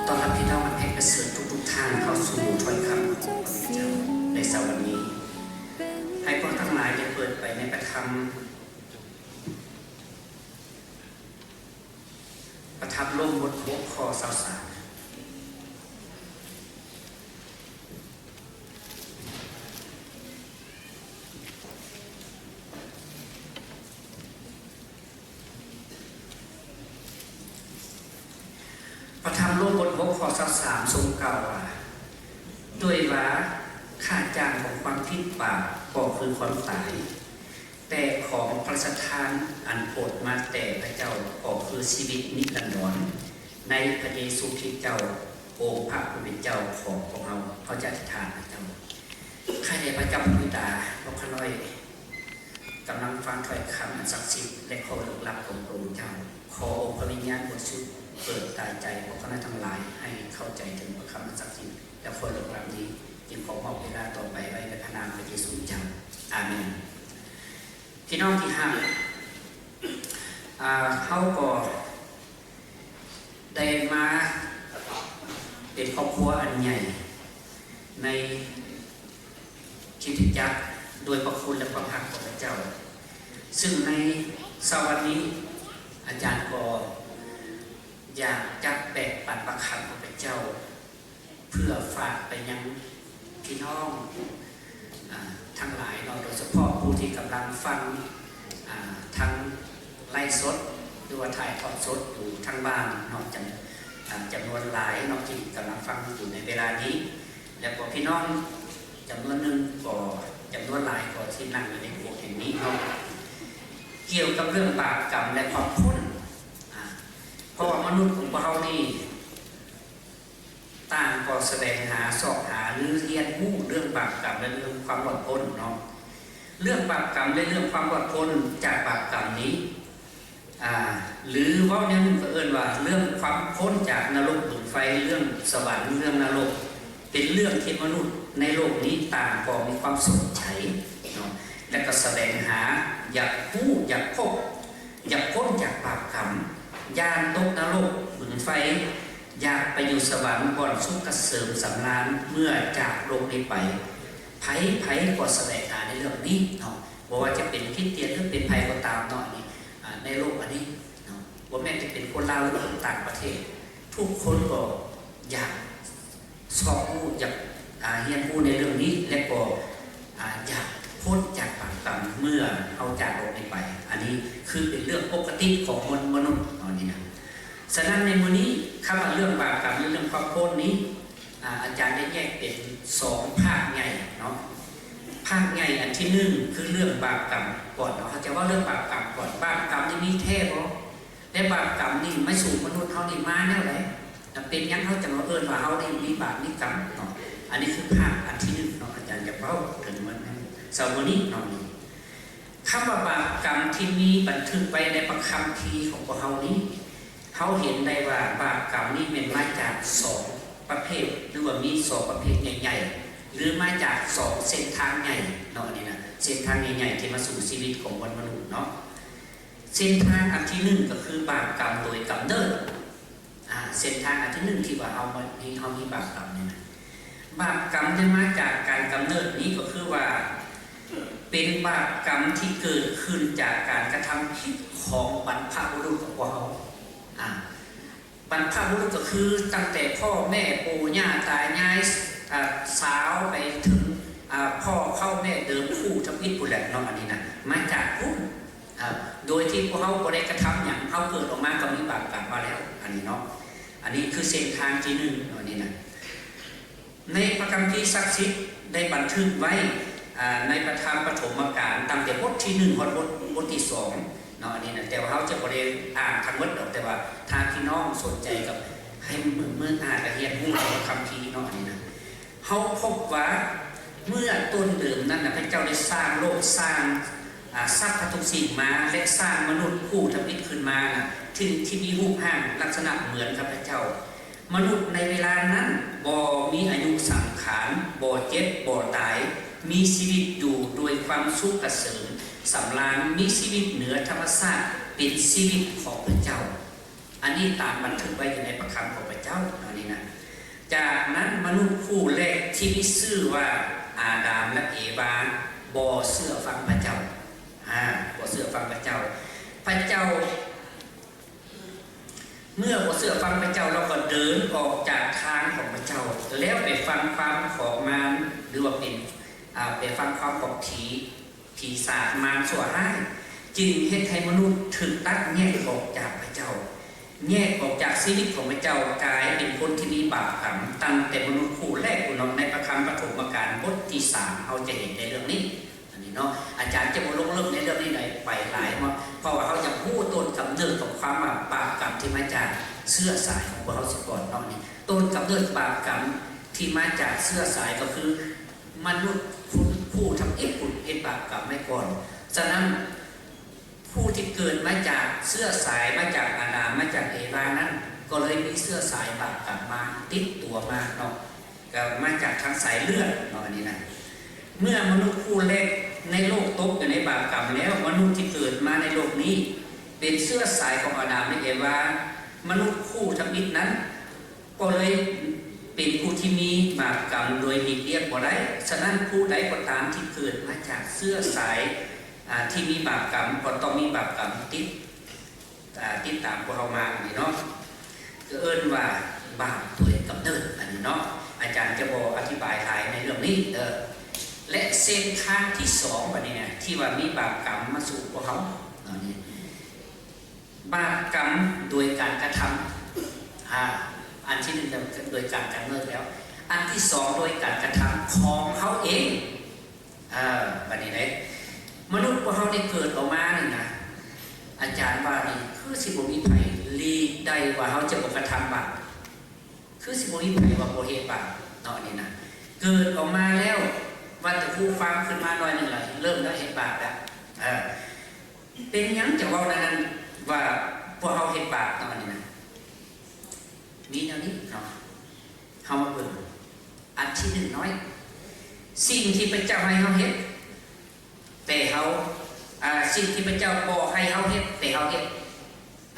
ຕ້ອນຮັບພີ່ນ້ອງອັນເປັນປະເສີດທຸກໆທ່ານເຂົ້າສູ່ຖ້ອຍຄຳຂອງພະເຈົ້າໃນເຊົ້າວັນນີ້. ໃຫ້ພວກທັງຫຼາຍໄດ້ເປີດໄປໃນພະທຳ ພະທຳໂລມບົດຫົກ ຂໍ້ຊາວສາມ. ພະທຳໂລມບົດຫົກ ຂໍ້ຊາວສາມ ຊົງກ່າວວ່າ ດ້ວຍວ່າຄ່າຈ້າງຂອງຄວາມຜິດບາບກໍຄືຄວາມຕາຍ, ແຕ່ຂອງພະລາຊະທານອັນໂຜດມາແຕ່ພະເຈົ້າກໍຄືຊີວິດນິລັນດອນໃນພະເຢຊູຄຣິດເຈົ້າ, ອົງພະຜູ້ເປັນເຈົ້າຂອງພວກເຮົາ. ເຮົາຈະອະທິຖານພະເຈົ້າ. ຂ້າແດ່ພະເຈົ້າພະບິດາ, ພວກຂ້ານ້ອຍ ກຳລັງຟັງຖ້ອຍຄຳອັນສັກສິດ ແລະ ຂໍ້ເລິກລັບຂອງພະອົງເຈົ້າ. ຂໍອົງພະວິນຍານບໍລິສຸດເປີດຕາໃຈພວກຂ້ານ້ອຍທັງຫຼາຍ ໃຫ້ເຂົ້າໃຈເຖິງພະຄຳອັນສັກສິດ ແລະ ຂໍ້ເລິກລັບນີ້. ຈຶ່ງຂໍມອບເວລາຕໍ່ໄປໄວ້ໃນພະນາມພະເຢຊູເຈົ້າ. ອາເມນ. ພີ່ນ້ອງທີ່ຮັກ, ອາ, ເຮົາກໍ ໄດ້ມາເປັນຄອບຄົວອັນໃຫຍ່ໃນຄຣິສຕະຈັກ ດ້ວຍພະຄຸນ ແລະ ຄວາມຮັກຂອງພະເຈົ້າ. ຊຶ່ງໃນເຊົ້າວັນນີ້ ອາຈານກໍຢາກຈະແບ່ງປັນພະຄຳຂອງພະເຈົ້າ ເພື່ອຝາກໄປຍັງພີ່ນ້ອງ ອາ ທັງຫຼາຍເນາະ, ໂດຍສະເພາະຜູ້ທີ່ກຳລັງຟັງ ອາ ທາງໄລຟ໌ສົດ ຫຼືວ່າຖ່າຍທອດສົດຢູ່ທາງບ້ານເນາະ, ຈຳ ອາ ຈຳນວນຫຼາຍເນາະ ທີ່ກຳລັງຟັງຢູ່ໃນເວລານີ້ ແລ້ວກໍພີ່ນ້ອງຈຳນວນໜຶ່ງກໍ ຈຳນວນຫຼາຍກໍທີ່ນັ່ງຢູ່ໃນໂບດແຫ່ງນີ້ເນາະ, ກ່ຽວກັບເລື່ອງບາບກຳ ແລະ ຄວາມພົ້ນ. ອາ ເພາະວ່າມະນຸດຂອງພວກເຮົານີ້ ຕ່າງກໍສະແຫວງຫາ, ຊອກຫາ ຫຼື ຮຽນຮູ້ເລື່ອງບາບກຳ ແລະ ເລື່ອງຄວາມລອດພົ້ນເນາະ. ເລື່ອງບາບກຳ ແລະ ເລື່ອງຄວາມລອດພົ້ນຈາກບາບກຳນີ້ ອາ ຫຼື ເວົ້າແນວໜຶ່ງກໍເອີ້ນວ່າ ເລື່ອງຄວາມພົ້ນຈາກນະລົກເບິ່ງໄຟ, ເລື່ອງສະຫວັນ, ເລື່ອງນະລົກ ເປັນເລື່ອງທີ່ມະນຸດໃນໂລກນີ້ຕ່າງກໍມີຄວາມສົນໃຈເນາະ ແລະ ກໍສະແຫວງຫາ, ຢາກຮູ້, ຢາກພົບ, ຢາກພົ້ນຈາກບາບກຳ, ຢ້ານຕົກນະລົກເບິ່ງໄຟ, ຢາກໄປຢູ່ສະຫວັນ ບ່ອນສຸກກະເສີມສຳລານເມື່ອຈາກໂລກນີ້ໄປ. ໃຜໆກໍສະແຫວງຫາໃນເລື່ອງນີ້ເນາະ, ບໍ່ວ່າຈະເປັນຄຣິສຕຽນ ຫຼື ເປັນໃຜກໍຕາມເນາະ. ອັນນີ້ ອາ ໃນໂລກອັນນີ້ເນາະ, ບໍ່ແມ່ນຈະເປັນຄົນລາວ ຫຼື ຄົນຕ່າງປະເທດ, ທຸກຄົນກໍຢາກຊອກຮູ້, ຢາກ ອາ ຮຽນຮູ້ໃນເລື່ອງນີ້ ແລະ ກໍ ອາ ຢາກພົ້ນຈາກບາບກຳເມື່ອເຮົາຈາກໂລກນີ້ໄປ. ອັນນີ້ຄືເປັນເລື່ອງປົກກະຕິຂອງມວນມະນຸດເນາະ ນີ້ນະ. ສະນັ້ນໃນມື້ນີ້ ຄຳວ່າເລື່ອງບາບກຳ ຫຼື ເລື່ອງຄວາມພົ້ນນີ້ ອາ ອາຈານໄດ້ແຍກເປັນສອງພາກໃຫຍ່ເນາະ. ພາກໃຫຍ່ອັນທີໜຶ່ງຄືເລື່ອງບາບກຳກ່ອນເນາະ, ເຮົາຈະເວົ້າເລື່ອງບາບກຳກ່ອນ. ບາບກຳນີ້ມີແທ້ບໍ່? ແລະ ບາບກຳນີ້ມາສູ່ມະນຸດເຮົານີ້ມາແນວໃດ? ແລະ ເປັນຫຍັງເຮົາຈັ່ງມາເອີ້ນວ່າເຮົານີ້ມີບາບມີກຳເນາະ? ອັນນີ້ຄືພາກອັນທີໜຶ່ງເນາະ, ອາຈານຢາກເວົ້າເຖິງມັນໃນເຊົ້າມື້ນີ້ເນາະ. ຄຳວ່າບາບກຳທີ່ມີບັນທຶກໄວ້ໃນພະຄຳພີຂອງພວກເຮົານີ້ ເຮົາເຫັນໄດ້ວ່າບາບກຳນີ້ແມ່ນມາຈາກສອງປະເພດ ຫຼືວ່າມີສອງປະເພດໃຫຍ່ໆ ຫຼືມາຈາກສອງເສັ້ນທາງໃຫຍ່ເນາະ. ອັນນີ້ນະ ເສັ້ນທາງໃຫຍ່ໆທີ່ມາສູ່ຊີວິດຂອງມວນມະນຸດເນາະ. ເສັ້ນທາງອັນທີໜຶ່ງກໍຄືບາບກຳໂດຍກຳເນີດ. ອາ ເສັ້ນທາງອັນທີໜຶ່ງທີ່ວ່າເຮົາ ເຮົາມີບາບກຳນີ້ນະ, ບາບກຳທີ່ມາຈາກການກຳເນີດນີ້ກໍຄືວ່າ ເປັນບາບກຳທີ່ເກີດຂຶ້ນຈາກການກະທຳຜິດຂອງບັນພະບຸລຸດຂອງພວກເຮົາ. ອາ ບັນພະບຸລຸດກໍຄືຕັ້ງແຕ່ພໍ່ແມ່ປູ່ຍ່າຕາຍາຍ ອາ ສາວໄປເຖິງ ອາ ພໍ່ເຖົ້າແມ່ເດີມຄູ່ທຳອິດພຸ້ນແຫຼະເນາະ. ອັນນີ້ນະ ມາຈາກພຸ້ນ ອາ ໂດຍທີ່ພວກເຮົາບໍ່ໄດ້ກະທຳຫຍັງ, ເຮົາເກີດອອກມາກໍມີບາບກຳມາແລ້ວ ອັນນີ້ເນາະ. ອັນນີ້ຄືເສັ້ນທາງທີໜຶ່ງເນາະ ນີ້ນະ. ໃນພະຄຳພີສັກສິດໄດ້ບັນທຶກໄວ້ ອາ ໃນພະທຳປະຖົມມະການ ຕັ້ງແຕ່ບົດທີໜຶ່ງຮອດບົດ ບົດທີສອງເນາະ ອັນນີ້ນະ. ແຕ່ວ່າເຮົາຈະບໍ່ໄດ້ອ່ານທັງໝົດດອກ, ແຕ່ວ່າຖ້າພີ່ນ້ອງສົນໃຈກໍໃຫ້ເບິ່ງ ເບິ່ງ ອ່ານ ແລະ ຮຽນຮູ້ໃນພະຄຳພີເນາະ ອັນນີ້ນະ. ເຮົາພົບວ່າເມື່ອຕົ້ນເດີມນັ້ນນະ ພະເຈົ້າໄດ້ສ້າງໂລກ, ສ້າງ ອາ ສັບພະທຸກສິ່ງມາ ແລະ ສ້າງມະນຸດຜູ້ທຳອິດຂຶ້ນມານະ ທີ່ ທີ່ມີຮູບຮ່າງລັກສະນະເໝືອນກັບພະເຈົ້າ. ມະນຸດໃນເວລານັ້ນບໍ່ມີອາຍຸສັງຂານ, ບໍ່ເຈັບ, ບໍ່ຕາຍ, ມີຊີວິດຢູ່ໂດຍຄວາມສຸກກະເສີມສຳລານ, ມີຊີວິດເໜືອທຳມະຊາດ, ເປັນຊີວິດຂອງພະເຈົ້າ. ອັນນີ້ຕາມບັນທຶກໄວ້ຢູ່ໃນພະຄຳຂອງພະເຈົ້າ ອັນນີ້ນະ. ຈາກນັ້ນມະນຸດຄູ່ແລກທີ່ມີຊື່ວ່າອາດາມ ແລະ ເອວາ ບໍ່ເຊື່ອຟັງພະເຈົ້າ ອາ ບໍ່ເຊື່ອຟັງພະເຈົ້າ. ພະເຈົ້າ ເມື່ອບໍ່ເຊື່ອຟັງພະເຈົ້າ ລາວກໍເດີນອອກຈາກທາງຂອງພະເຈົ້າ ແລ້ວໄປຟັງຄວາມຂອງມານ ຫຼືວ່າເປັນ ອາ ໄປຟັງຄວາມຂອງຜີ ປີສາດມານຊົ່ວຮ້າຍ ຈຶ່ງເຮັດໃຫ້ມະນຸດຖືກຕັດແຍກອອກຈາກພະເຈົ້າ, ແຍກອອກຈາກຊີວິດຂອງພະເຈົ້າ, ກາຍເປັນຄົນທີ່ມີບາບກຳ. ຕັ້ງແຕ່ມະນຸດຄູ່ແລກພຸ້ນເນາະ, ໃນພະຄຳປະຖົມມະການບົດທີສາມ ເຮົາຈະເຫັນໃນເລື່ອງນີ້. ອັນນີ້ເນາະ ອາຈານຈະບໍ່ລົງເລິກໃນເລື່ອງນີ້ໃດ ໄປຫຼາຍເນາະ, ເພາະວ່າເຮົາຢາກຮູ້ຕົ້ນກຳເນີດຂອງຄວາມວ່າບາບກຳທີ່ມາຈາກເຊື້ອສາຍຂອງພວກເຮົາສາກ່ອນເນາະ. ນີ້ ຕົ້ນກຳເນີດບາບກຳທີ່ມາຈາກເຊື້ອສາຍກໍຄື ມະນຸດຜູ້ທຳອິດພຸ້ນເຮັດບາບກຳໄວ້ກ່ອນ. ສະນັ້ນ ຜູ້ທີ່ເກີດມາຈາກເຊື້ອສາຍມາຈາກອາດາມ ມາຈາກເອວານັ້ນ ກໍເລີຍມີເຊື້ອສາຍບາບກຳມາຕິດຕົວມາເນາະ, ກໍມາຈາກທາງສາຍເລືອດເນາະ ອັນນີ້ນະ. ເມື່ອມະນຸດຄູ່ແລກໃນໂລກຕົກຢູ່ໃນບາບກຳແລ້ວ, ມະນຸດທີ່ເກີດມາໃນໂລກນີ້ເປັນເຊື້ອສາຍຂອງອາດາມ ແລະ ເອວາ. ມະນຸດຄູ່ທຳອິດນັ້ນ ກໍເລີຍເປັນຜູ້ທີ່ມີບາບກຳໂດຍຫຼີກລ້ຽງບໍ່ໄດ້. ສະນັ້ນ ຜູ້ໃດກໍຕາມທີ່ເກີດມາຈາກເຊື້ອສາຍ ອາ ທີ່ມີບາບກຳ ກໍຕ້ອງມີບາບກຳຕິດ ອາ ຕິດຕາມພວກເຮົາມາ ອັນນີ້ເນາະ, ກໍເອີ້ນວ່າບາບໂດຍກຳເນີດ ອັນນີ້ເນາະ. ອາຈານຈະບໍ່ອະທິບາຍຫຼາຍໃນເລື່ອງນີ້ເດີ. ແລະ ເສັ້ນທາງທີສອງ ບັດນີ້ນະ ທີ່ວ່າມີບາບກຳມາສູ່ພວກເຮົາ ອັນນີ້ ບາບກຳໂດຍການກະທຳ ອາ ອັນທີໜຶ່ງໂດຍການກຳເນີດແລ້ວ, ອັນທີສອງໂດຍການກະທຳຂອງເຮົາເອງ. ເອີ ບັດນີ້ເດ້ ມະນຸດພວກເຮົານີ້ເກີດອອກມານີ້ນະ ອາຈານວ່ານີ້ ຄືຊິບໍ່ມີໃຜຫຼີກໄດ້ວ່າເຮົາຈະບໍ່ກະທຳບາບ. ຄືຊິບໍ່ມີໃຜວ່າບໍ່ເຮັດບາບເນາະ ອັນນີ້ນະ. ເກີດອອກມາແລ້ວ ວ່າແຕ່ຮູ້ຄວາມຂຶ້ນມາໜ້ອຍໜຶ່ງລະ ເລີ່ມແລ້ວເຮັດບາບແລ້ວ. ເອີ ເປັນຫຍັງຈະເວົ້າແນວນັ້ນວ່າພວກເຮົາເຮັດບາບເນາະ ອັນນີ້ນະ. ມີແນວນີ້ເນາະ, ເຮົາມາເບິ່ງອັນທີໜຶ່ງໜ້ອຍ, ສິ່ງທີ່ພະເຈົ້າໃຫ້ເຮົາເຮັດ ແຕ່ເຮົາ ອາ ສິ່ງທີ່ພະເຈົ້າບໍ່ໃຫ້ເຮົາເຮັດ ແຕ່ເຮົາເຮັດ.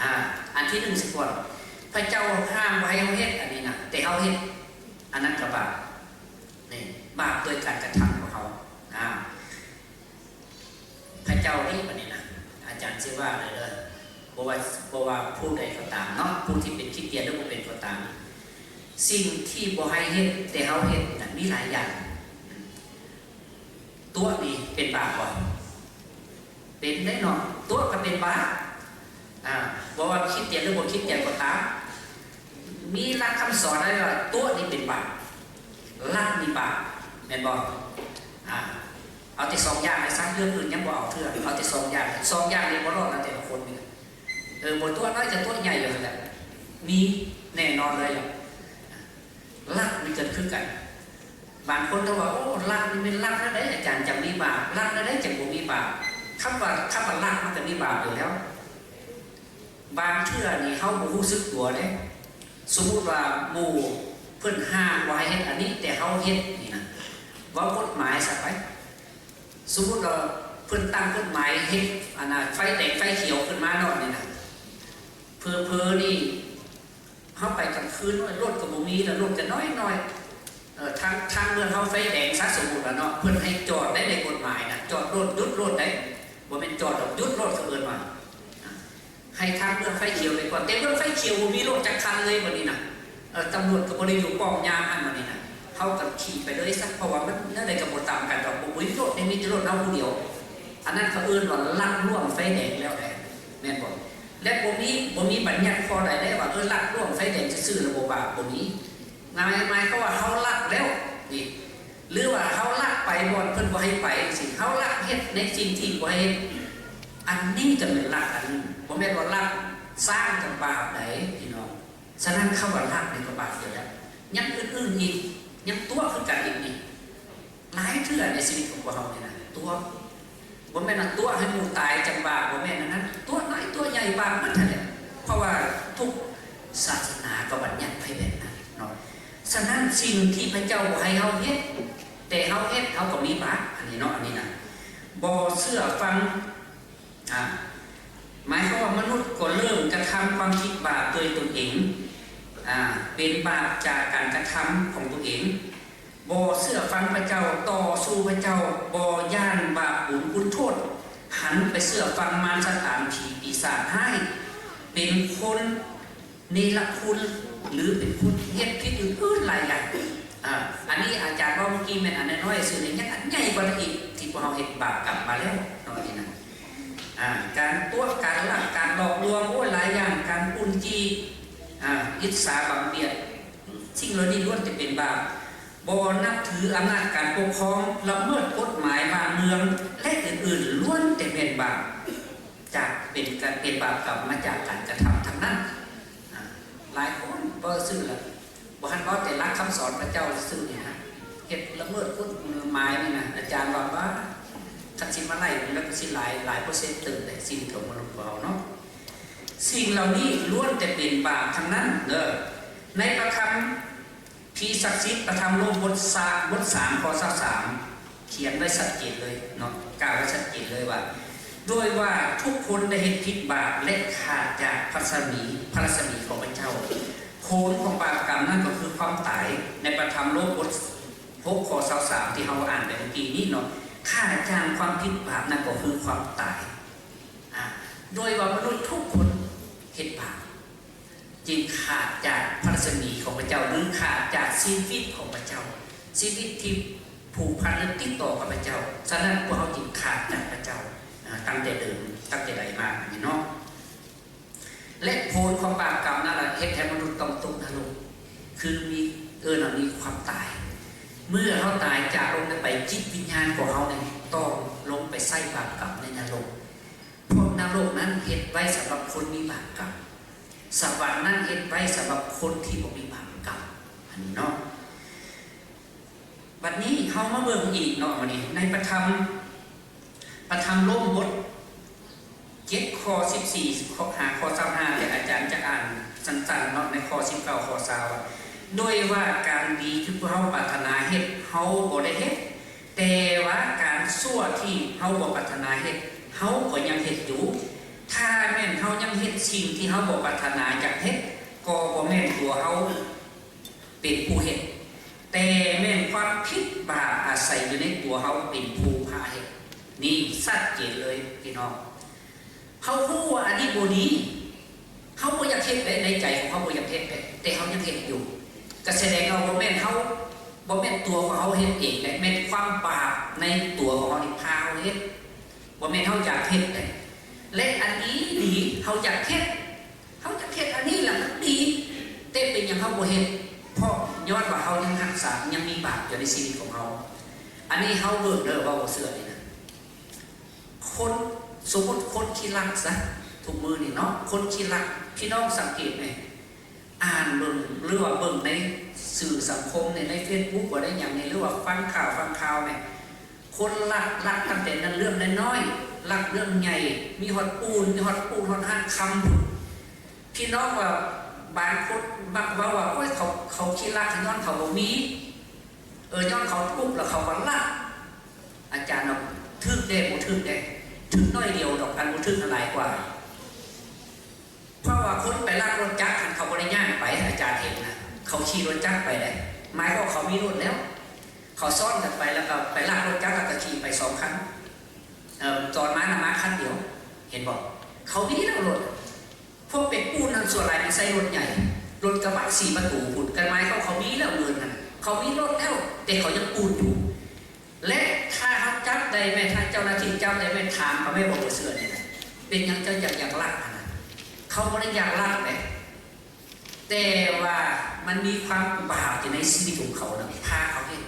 ອາ ອັນທີໜຶ່ງສາກ່ອນ ພະເຈົ້າຫ້າມບໍ່ໃຫ້ເຮົາເຮັດອັນນີ້ນະ ແຕ່ເຮົາເຮັດ ອັນນັ້ນກໍບາບ. ນີ້ ບາບໂດຍການກະທຳຂອງເຮົາ. ອາ ພະເຈົ້ານີ້ ບັດນີ້ນະ ອາຈານຊິວ່າເລີຍເດີ ບໍ່ວ່າ ບໍ່ວ່າຜູ້ໃດກໍຕາມເນາະ, ຜູ້ທີ່ເປັນຄຣິສຕຽນ ຫຼື ບໍ່ເປັນກໍຕາມ, ສິ່ງທີ່ບໍ່ໃຫ້ເຮັດ ແຕ່ເຮົາເຮັດນະ ມີຫຼາຍຢ່າງ. ຕົວະນີ້ເປັນບາບບໍ່? ເປັນເດ້ເນາະ, ຕົວະກໍເປັນບາບ. ອາ ບໍ່ວ່າຄຣິສຕຽນ ຫຼື ບໍ່ຄຣິສຕຽນກໍຕາມ, ມີຫຼັກຄຳສອນໄດ້ວ່າຕົວະນີ້ເປັນບາບ, ລັກນີ້ບາບ, ແມ່ນບໍ່? ອາ ເອົາແຕ່ສອງຢ່າງນີ້ຊະ, ເລື່ອງອື່ນຍັງບໍ່ເອົາເທື່ອ, ເອົາແຕ່ສອງຢ່າງ, ສອງຢ່າງນີ້ບໍ່ລອດລະແຕ່ລະຄົນນີ້. ເອີ ບໍ່ຕົວະນ້ອຍກໍຕົວະໃຫຍ່ຢູ່ຫັ້ນແຫຼະ, ມີແນ່ນອນເລີຍ. ລັກນີ້ກໍຄືກັນ, ບາງຄົນກໍວ່າ ໂອ້ ລັກນີ້ແມ່ນລັກແນວໃດອາຈານຈັ່ງມີບາບ, ລັກແນວໃດຈັ່ງບໍ່ມີບາບ? ຄຳວ່າ ຄຳວ່າລັກມັນກໍມີບາບຢູ່ແລ້ວ. ບາງເທື່ອນີ້ເຮົາບໍ່ຮູ້ສຶກຕົວເດ້, ສົມມຸດວ່າໝູ່ເພິ່ນຫ້າມບໍ່ໃຫ້ເຮັດອັນນີ້ ແຕ່ເຮົາເຮັດນີ້ນະ, ເວົ້າກົດໝາຍຊະໄປ. ສົມມຸດວ່າເພິ່ນຕັ້ງກົດໝາຍເຮັດ ອັນນ່າ ໄຟແດງໄຟຂຽວຂຶ້ນມາເນາະ ນີ້ນະ, ເຜີໆນີ້ ເຮົາໄປກາງຄືນ ລົດກໍບໍ່ມີລະ, ລົດກໍນ້ອຍໆ. ເອີ ທາງ ທາງເມືອງເຮົາໄຟແດງຊະ ສົມມຸດວ່າເນາະ, ເພິ່ນໃຫ້ຈອດໄດ້ໃນກົດໝາຍນະ, ຈອດລົດ ຢຸດລົດໄດ້, ບໍ່ແມ່ນຈອດດອກ ຢຸດລົດ ເຂົາເອີ້ນວ່າ. ໃຫ້ທາງເບື້ອງໄຟຂຽວໄປກ່ອນ, ແຕ່ເບື້ອງໄຟຂຽວບໍ່ມີລົດຈັກຄັນເລີຍບັດນີ້ນະ. ເອີ ຕຳຫຼວດກໍບໍ່ໄດ້ຢູ່ປ້ອມຍາມຫັ້ນບັດນີ້ນະ, ເຮົາກໍຂີ່ໄປເລີຍຊະ, ເພາະວ່າມັນແນວໃດກໍບໍ່ຕາມກັນດອກ, ບໍ່ມີລົດໃດ, ມີແຕ່ລົດເຮົາຜູ້ດຽວ. ອັນນັ້ນເຂົາເອີ້ນວ່າລັກລ່ວງໄຟແດງແລ້ວແຫຼະ, ແມ່ນບໍ່? ແລະ ບໍ່ມີ ບໍ່ມີບັນຍັດຂໍ້ໃດໄດ້ວ່າ ເອີ ລັກລ່ວງໄຟແດງຊື່ໆ ແລ້ວບໍ່ບາບ, ບໍ່ມີ. ໝາຍ ໝາຍຄວາມວ່າເຮົາລັກແລ້ວນີ້ ຫຼືວ່າເຮົາລັກໄປບ່ອນເພິ່ນບໍ່ໃຫ້ໄປຈັ່ງຊີ້, ເຮົາລັກເຮັດໃນສິ່ງທີ່ບໍ່ໃຫ້ເຮັດ, ອັນນີ້ກໍແມ່ນລັກອັນໜຶ່ງ, ບໍ່ແມ່ນວ່າລັກຊ້າງກັບບາບໃດພີ່ນ້ອງ. ສະນັ້ນຄຳວ່າລັກນີ້ກໍບາບຢູ່ແລ້ວ, ຍັງອື່ນໆອີກ, ຍັງຕົວະຄືກັນອີກນີ້. ຫຼາຍເທື່ອໃນຊີວິດຂອງພວກເຮົານີ້ນະ ຕົວະ. ບໍ່ແມ່ນວ່າຕົວະໃຫ້ໝູ່ຕາຍຈັ່ງບາບ, ບໍ່ແມ່ນອັນນັ້ນ, ຕົວະນ້ອຍຕົວະໃຫຍ່ບາບໝົດຫັ້ນແຫຼະ, ເພາະວ່າທຸກສາສະໜາກໍບັນຍັດໄວ້ແບບນັ້ນເນາະ. ສະນັ້ນສິ່ງທີ່ພະເຈົ້າບໍ່ໃຫ້ເຮົາເຮັດ ແຕ່ເຮົາເຮັດ ເຮົາກໍມີບາບ, ອັນນີ້ເນາະ, ອັນນີ້ນະ ບໍ່ເຊື່ອຟັງ. ອາ ໝາຍຄວາມວ່າມະນຸດກໍເລີ່ມກະທ ທຳຄວາມຜິດບາບດ້ວຍຕົນເອງ, ອາ, ເປັນບາບຈາກການກະທຳຂອງຕົນເອງ, ບໍ່ເຊື່ອຟັງພະເຈົ້າ, ຕໍ່ສູ້ພະເຈົ້າ, ບໍ່ຢ້ານບາບບຸນຄຸນໂທດ, ຫັນໄປເຊື່ອຟັງມານຊາຕານ, ຜີປີສາດຮ້າຍ, ເປັນຄົນ ເນລະຄຸນ ຫຼື ເປັນຜູ້ເຮັດຜິດອື່ນໆຫຼາຍຢ່າງ. ອາ ອັນນີ້ອາຈານເວົ້າເມື່ອກີ້ແມ່ນອັນນ້ອຍໆຊື່ນີ້ ຍັງອັນໃຫຍ່ກວ່ານັ້ນອີກ ທີ່ພວກເຮົາເຮັດບາບກຳມາແລ້ວເນາະ ອັນນີ້ນະ. ອາ ການຕົວະ ການລັກ ການຫຼອກລວງ ໂອ້ຍ ຫຼາຍຢ່າງ ການປຸ້ນຈີ່ ອາ ອິດສາບັງບຽດ ສິ່ງເຫຼົ່ານີ້ລ້ວນແຕ່ເປັນບາບ. ບໍ່ນັບຖືອຳນາດການປົກຄອງ ລະເມີດກົດໝາຍບ້ານເມືອງ ແລະ ອື່ນໆ ລ້ວນແຕ່ແມ່ນບາບ. ຈາກເປັນການ ເປັນບາບກຳມາຈາກການກະທຳທັງນັ້ນ. ອາ ຫຼາຍຄົນເວົ້າຊື່ລະ ບໍ່ທັນເວົ້າແຕ່ຫຼັກຄຳສອນພະເຈົ້າຊື່ນີ້ນະ ເຮັດລະເມີດກົດໝາຍນີ້ນະ ອາຈານວ່າ ບາ ຄັນຊິມາໄລ່ແລ້ວກໍຊິຫຼາຍ ຫຼາຍເປີເຊັນເຕີບແຫຼະ ຊີວິດຂອງມະນຸດຂອງເຮົາເນາະ. ສິ່ງເຫຼົ່ານີ້ລ້ວນແຕ່ເປັນບາບທັງນັ້ນເດີ. ໃນພະຄຳ ພີສັກສິດ ພະທຳໂລມບົດສາມ ບົດສາມ ຂໍ້ຊາວສາມ ຂຽນໄວ້ຊັດເຈນເລີຍເນາະ ກ່າວໄວ້ຊັດເຈນເລີຍວ່າ ດ້ວຍວ່າທຸກຄົນໄດ້ເຮັດຜິດບາບ ແລະ ຂາດຈາກພະລັດສະໝີ ພະລັດສະໝີຂອງພະເຈົ້າ. ຜົນຂອງບາບກຳນັ້ນກໍຄືຄວາມຕາຍ. ໃນພະທຳໂລມບົດຫົກ ຂໍ້ຊາວສາມ ທີ່ເຮົາອ່ານໄປເມື່ອກີ້ນີ້ເນາະ ຄ່າຈ້າງຄວາມຜິດບາບນັ້ນກໍຄືຄວາມຕາຍ. ອາ ດ້ວຍວ່າມະນຸດທຸກຄົນເຮັດບາບ ຈຶ່ງຂາດຈາກພະລັດສະໝີຂອງພະເຈົ້າ ຫຼື ຂາດຈາກຊີວິດຂອງພະເຈົ້າ, ຊີວິດທີ່ຜູກພັນ ຫຼື ຕິດຕໍ່ກັບພະເຈົ້າ. ສະນັ້ນ ພວກເຮົາຈຶ່ງຂາດຈາກພະເຈົ້າ ອາ ຕັ້ງແຕ່ເດີມ ຕັ້ງແຕ່ໃດມານີ້ເນາະ. ແລະ ຜົນຂອງບາບກຳນັ້ນລະເຮັດໃຫ້ມະນຸດຕ້ອງຕົກນະລົກ ຄືມີ ເອີ້ນວ່າມີຄວາມຕາຍ. ເມື່ອເຮົາຕາຍຈາກໂລກນີ້ໄປ ຈິດວິນຍານຂອງເຮົານີ້ຕ້ອງລົງໄປໃຊ້ບາບກຳໃນນະລົກ. ພວກນະລົກນັ້ນເຮັດໄວ້ສຳລັບຄົນມີບາບກຳ, ສະຫວັນນັ້ນເຮັດໄວ້ສຳລັບຄົນທີ່ບໍ່ມີບາບກຳ. ອັນນີ້ເນາະ ບັດນີ້ເຮົາມາເບິ່ງອີກເນາະ ບັດນີ້ໃນພະທຳ ພະທຳໂລມບົດເຈັດ ຂໍ້ສິບສີ່ ຂໍ້ ຫາຂໍ້ຊາວຫ້າ ແຕ່ອາຈານຈະອ່ານສັ້ນໆເນາະ ໃນຂໍ້ສິບເກົ້າ ຂໍ້ຊາວ ດ້ວຍວ່າການດີທີ່ພວກເຮົາປາດຖະໜາເຮັດ ເຮົາບໍ່ໄດ້ເຮັດ, ແຕ່ວ່າການຊົ່ວທີ່ເຮົາບໍ່ປາດຖະໜາເຮັດ ເຮົາກໍຍັງເຮັດຢູ່. ຖ້າແມ່ນເຮົາຍັງເຮັດສິ່ງທີ່ເຮົາບໍ່ປາດຖະໜາຢາກເຮັດ ກໍບໍ່ແມ່ນຕົວເຮົາເປັນຜູ້ເຮັດ, ແຕ່ແມ່ນຄວາມຜິດບາບອາໄສຢູ່ໃນຕົວເຮົາເປັນຜູ້ພາເຮັດ. ນີ້ຊັດເຈນເລີຍພີ່ນ້ອງ. ເຮົາຮູ້ວ່າອັນນີ້ບໍ່ດີ, ເຮົາບໍ່ຢາກເຮັດເດ້, ໃນໃຈຂອງເຮົາບໍ່ຢາກເຮັດເດ້, ແຕ່ເຮົາຍັງເຮັດຢູ່. ກໍສະແດງວ່າບໍ່ແມ່ນເຮົາ, ບໍ່ແມ່ນຕົວຂອງເຮົາເຮັດເອງເດ້, ແມ່ນຄວາມບາບໃນຕົວຂອງເຮົານີ້ພາເຮົາເຮັດ. ບໍ່ແມ່ນເຮົາຢາກເຮັດເດ້. ແລະ ອັນນີ້ດີ, ເຮົາຢາກເຮັດ, ເຮົາຢາກເຮັດອັນນີ້ລະມັນດີ, ແຕ່ເປັນຫຍັງເຮົາບໍ່ເຮັດ? ເພາະຍ້ອນວ່າເຮົາຍັງຮັກສາ, ຍັງມີບາບຢູ່ໃນຊີວິດຂອງເຮົາ. ອັນນີ້ເຮົາເບິ່ງເດີ, ເວົ້າບໍ່ເຊື່ອນີ້ນະ. ຄົນ, ສົມມຸດຄົນຂີ້ລັກຊະ, ທຸກມື້ນີ້ເນາະ, ຄົນຂີ້ລັກ, ພີ່ນ້ອງສັງເກດແໝ, ອ່ານເບິ່ງ ຫຼືວ່າເບິ່ງໃນສື່ສັງຄົມນີ້ ໃນເຟສບຸກ ບໍ່ໄດ້ຫຍັງນີ້ ຫຼືວ່າຟັງຂ່າວ, ຟັງຂ່າວແໝ, ຄົນລັກ, ລັກຕັ້ງແຕ່ນັ້ນເລື່ອງນ້ອຍໆ, ລັກເລື່ອງໃຫຍ່, ມີຮອດປູນ, ມີຮອດປູນ, ຮອດຮ້ານຄຳພຸ້ນ. ພີ່ນ້ອງວ່າ ບາງຄົນມັກເວົ້າວ່າ ໂອ້ຍ ເຂົາ, ເຂົາຂີ້ລັກ ຍ້ອນເຂົາບໍ່ມີ, ເອີ, ຍ້ອນເຂົາທຸກ ແລ້ວເຂົາກໍລັກ. ອາຈານວ່າ ຖືກແດ່ ບໍ່ຖືກແດ່, ຖືກໜ້ອຍດຽວດອກ, ອັນບໍ່ຖືກນັ້ນຫຼາຍກວ່າ. ເພາະວ່າຄົນໄປລັກລົດຈັກຫັ້ນ ເຂົາບໍ່ໄດ້ຍ່າງໄປ, ອາຈານເຫັນນະ, ເຂົາຂີ່ລົດຈັກໄປເດ້. ໝາຍຄວາມເຂົາມີລົດແລ້ວ, ເຂົາຊ້ອນກັນໄປ ແລ້ວກໍໄປລັກລົດຈັກ ແລ້ວກໍຂີ່ໄປສອງຄັນ, ເອີ, ຕອນມານະມາຄັນດຽວ, ເຫັນບໍ່? ເຂົາມີແລ້ວລົດ. ພວກເປັນປູນນັ້ນສ່ວນຫຼາຍມັນໃຊ້ລົດໃຫຍ່, ລົດກະບະສີ່ປະຕູພຸ້ນ, ກໍໝາຍຄວາມເຂົາມີແລ້ວເງິນຫັ້ນ, ເຂົາມີລົດແລ້ວ, ແຕ່ເຂົາຍັງປູນຢູ່. ແລະ ຖ້າເຮົາຈັບໄດ້ແມ່ນ ຖ້າເຈົ້າໜ້າທີ່ຈັບໄດ້ແມ່ນ ຖາມເຂົາແມ່ນບໍ່ ບໍ່ເຊື່ອນີ້ນະ, ເປັນຫຍັງເຈົ້າຈັ່ງຢາກລັກຫັ້ນນະ? ເຂົາບໍ່ໄດ້ຢາກລັກເດ້, ແຕ່ວ່າມັນມີຄວາມບາບຢູ່ໃນຊີວິດຂອງເຂົານະ ພາເຂົາເຮັດ.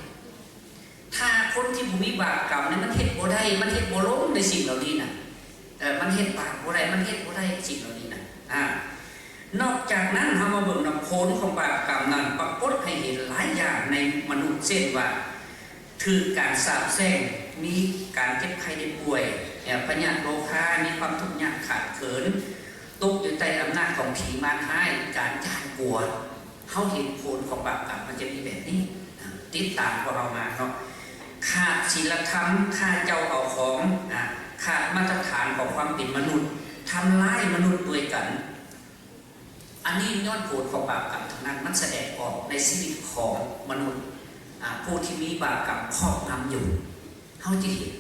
ຖ້າຄົນທີ່ບໍ່ມີບາບກຳນີ້ ມັນເຮັດບໍ່ໄດ້, ມັນເຮັດບໍ່ລົງໃນສິ່ງເຫຼົ່ານີ້ນະ. ເອີ, ມັນເຮັດບາບບໍ່ໄດ້, ມັນເຮັດບໍ່ໄດ້ສິ່ງເຫຼົ່ານີ້ນະ. ອາ, ນອກຈາກນັ້ນ ເຮົາມາເບິ່ງນຳຜົນຂອງບາບກຳນັ້ນ ປາກົດໃຫ້ເຫັນຫຼາຍຢ່າງໃນມະນຸດ, ເຊັ່ນວ່າ ຖືກການສາບແຊ່ງ, ມີການເຈັບໄຂ້ໄດ້ປ່ວຍ, ພະຍາດໂລຄາ, ມີຄວາມທຸກຍາກຂາດເຂີນ, ຕົກຢູ່ໃຕ້ອຳນາດຂອງຜີມານຮ້າຍ, ການຢ້ານກົວ. ເຮົາເຫັນຜົນຂອງບາບກຳມັນຈະມີແບບນີ້, ຕິດຕາມພວກເຮົາມາເນາະ. ຂາດສິນລະທຳ, ຂ້າເຈົ້າເອົາຂອງ, ຂາດມາດຕະຖານຂອງຄວາມເປັນມະນຸດ, ທຳຮ້າຍມະນຸດດ້ວຍກັນ. ອັນນີ້ຍ້ອນຜົນຂອງບາບກຳທັງນັ້ນ ມັນສະແດງອອກໃນຊີວິດຂອງມະນຸດ ອາ ຜູ້ທີ່ມີບາບກຳຄອບງຳຢູ່. ເຮົາຈະເຫັນ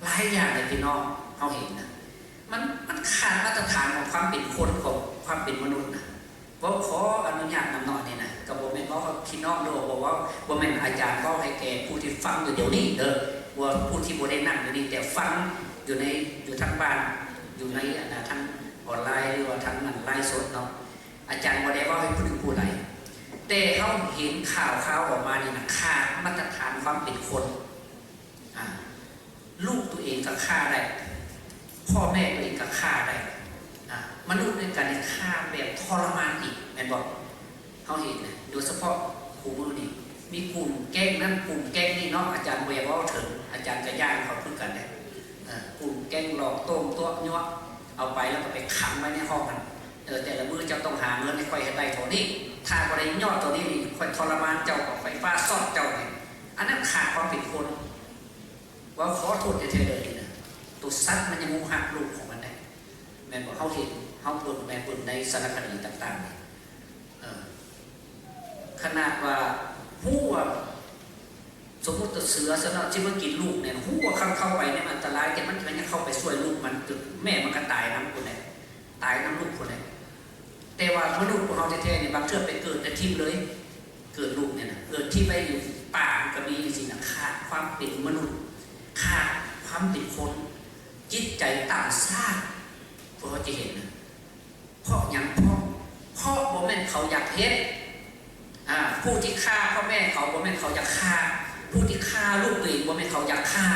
ຫຼາຍຢ່າງເລີຍພີ່ນ້ອງ ເຮົາເຫັນນະ ມັນ ມັນຂາດມາດຕະຖານຂອງຄວາມເປັນຄົນ ຂອງຄວາມເປັນມະນຸດນະ. ເວົ້າຂໍອະນຸຍາດນຳເນາະນີ້ນະ ກໍບໍ່ແມ່ນເວົ້າພີ່ນ້ອງເດີ ບໍ່ເວົ້າ ບໍ່ແມ່ນອາຈານເວົ້າໃຫ້ແກ່ຜູ້ທີ່ຟັງຢູ່ດຽວນີ້ເດີ ວ່າຜູ້ທີ່ບໍ່ໄດ້ນັ່ງຢູ່ນີ້ ແຕ່ຟັງຢູ່ໃນ ຢູ່ທາງບ້ານ ຢູ່ໃນອັນນະ ທາງອອນລາຍ ຫຼືວ່າທາງນັ້ນ ໄລຟ໌ສົດເນາະ. ອາຈານບໍ່ໄດ້ເວົ້າໃຫ້ຜູ້ໜຶ່ງຜູ້ໃດ ແຕ່ເຮົາເຫັນຂ່າວຄາວອອກມານີ້ນະ ຂາດມາດຕະຖານຄວາມເປັນຄົນ. ອາ ລູກຕົວເອງກໍຂ້າໄດ້ ພໍ່ແມ່ຕົວເອງກໍຂ້າໄດ້ ອາ ມະນຸດດ້ວຍກັນນີ້ຂ້າແບບທໍລະມານອີກ ແມ່ນບໍ່? ເຮົາເຫັນນະ ໂດຍສະເພາະຄູ່ມື້ນີ້ ມີກຸ່ມແກ້ງນັ້ນ ກຸ່ມແກ້ງນີ້ເນາະ ອາຈານບໍ່ຢາກເວົ້າເຖິງ ອາຈານກໍຢ້ານເຂົາຄືກັນແຫຼະ. ເອີ ກຸ່ມແກ້ງຫຼອກຕົ້ມຕົວະຍົວະ ເອົາໄປແລ້ວກໍໄປຂັງໄວ້ໃນຫ້ອງຫັ້ນ ເອີ ແຕ່ລະມື້ເຈົ້າຕ້ອງຫາເງິນໃຫ້ຂ້ອຍໃຫ້ໄດ້ເທົ່ານີ້ ຖ້າບໍ່ໄດ້ຍອດເທົ່ານີ້ນີ້ ຂ້ອຍທໍລະມານເຈົ້າ ເອົາໄຟຟ້າຊັອດເຈົ້ານີ້. ອັນນັ້ນຂາດຄວາມເປັນຄົນ. ເວົ້າຂໍໂທດແທ້ໆເລີຍນີ້ນະ ໂຕສັດມັນຍັງຮູ້ຮັກລູກຂອງມັນໄດ້ ແມ່ນບໍ່? ເຮົາເຫັນ ເຮົາເບິ່ງ ແມ່ນເບິ່ງໃນສາລະຄະດີຕ່າງໆນີ້ ເອີ ຂະໜາດວ່າຮູ້ວ່າ ສົມມຸດຕົວເສືອຊັ້ນເນາະ ຊິມາກິນລູກນີ້ ຮູ້ວ່າຄັນເຂົ້າໄປນີ້ມັນອັນຕະລາຍ ແຕ່ມັນກໍຍັງເຂົ້າໄປຊ່ວຍລູກມັນ ຈົນແມ່ມັນກໍຕາຍນຳພຸ້ນແຫຼະ ຕາຍນຳລູກພຸ້ນແຫຼະ. ແຕ່ວ່າມະນຸດພວກເຮົາແທ້ໆນີ້ ບາງເທື່ອໄປເກີດແລ້ວຖິ້ມເລີຍ ເກີດລູກນີ້ນະ ເກີດຖິ້ມໄວ້ຢູ່ປ່າ ມັນກໍມີຈັ່ງຊີ້ນະ. ຂາດຄວາມເປັນມະນຸດ ຂາດຄວາມເປັນຄົນ ຈິດໃຈຕ່ຳຊາດ ພວກເຮົາຈະເຫັນນະ. ເພາະຫຍັງ? ເພາະ ເພາະບໍ່ແມ່ນເຂົາຢາກເຮັດ. ອາ ຜູ້ທີ່ຂ້າພໍ່ແມ່ເຂົາ ບໍ່ແມ່ນເຂົາຢາກຂ້າ ຜູ້ທີ່ຂ້າລູກຕົວເອງ ບໍ່ແມ່ນເຂົາຢາກຂ້າ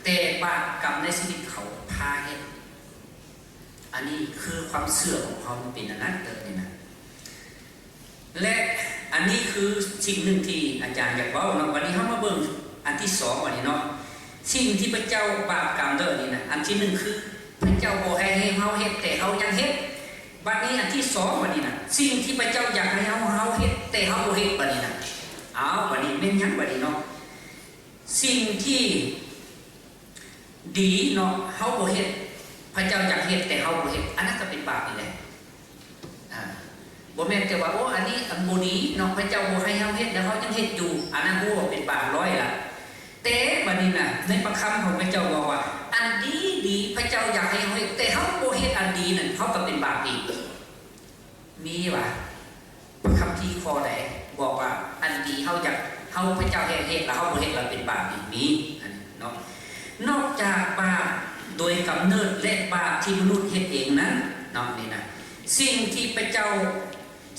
ແຕ່ບາບກຳໃນຊີວິດເຂົາພາເຮັດ. ອັນນີ້ຄືຄວາມເຊື່ອຂອງເຮົາ ມັນເປັນອັນນັ້ນເດີນີ້ນະ. ແລະ ອັນນີ້ຄືສິ່ງໜຶ່ງທີ່ອາຈານຢາກເວົ້າເນາະ. ບັດນີ້ເຮົາມາເບິ່ງອັນທີສອງບັດນີ້ເນາະ ສິ່ງທີ່ພະເຈົ້າ ບາບກຳເດີນີ້ນະ. ອັນທີໜຶ່ງຄືພະເຈົ້າບໍ່ໃຫ້ ໃຫ້ເຮົາເຮັດ ແຕ່ເຮົາຍັງເຮັດ. ບັດນີ້ອັນທີສອງບັດນີ້ນະ ສິ່ງທີ່ພະເຈົ້າຢາກໃຫ້ເຮົາ ເຮົາເຮັດ ແຕ່ເຮົາບໍ່ເຮັດບັດນີ້ນະ. ເອົາ ບັດນີ້ແມ່ນຫຍັງບັດນີ້ເນາະ? ສິ່ງທີ່ດີເນາະ ເຮົາບໍ່ເຮັດ ພະເຈົ້າຢາກເຮັດ ແຕ່ເຮົາບໍ່ເຮັດ ອັນນັ້ນກໍເປັນບາບອີກແຫຼະ. ອາ ບໍ່ແມ່ນແຕ່ວ່າ ໂອ້ ອັນນີ້ອັນບໍ່ດີເນາະ ພະເຈົ້າບໍ່ໃຫ້ເຮົາເຮັດ ແລ້ວເຮົາຍັງເຮັດຢູ່ ອັນນັ້ນຮູ້ວ່າເປັນບາບຮ້ອຍລະ. ແຕ່ບັດນີ້ນະ ໃນພະຄຳຂອງພະເຈົ້າບອກວ່າ ອັນດີໆ ພະເຈົ້າຢາກໃຫ້ເຮົາເຮັດ ແຕ່ເຮົາບໍ່ເຮັດອັນດີນັ້ນ ເຮົາກໍເປັນບາບອີກ. ມີຫວາ? ພະຄຳພີຂໍ້ໃດບອກວ່າອັນດີເຮົາຢາກ ເຮົາ ພະເຈົ້າໃຫ້ເຮັດ ແລ້ວເຮົາບໍ່ເຮັດ ແລ້ວເປັນບາບນີ້? ມີ ອັນນີ້ເນາະ. ນອກຈາກບາບໂດຍກຳເນີດ ແລະ ບາບທີ່ມະນຸດເຮັດເອງນັ້ນເນາະ ນີ້ນະ ສິ່ງທີ່ພະເຈົ້າ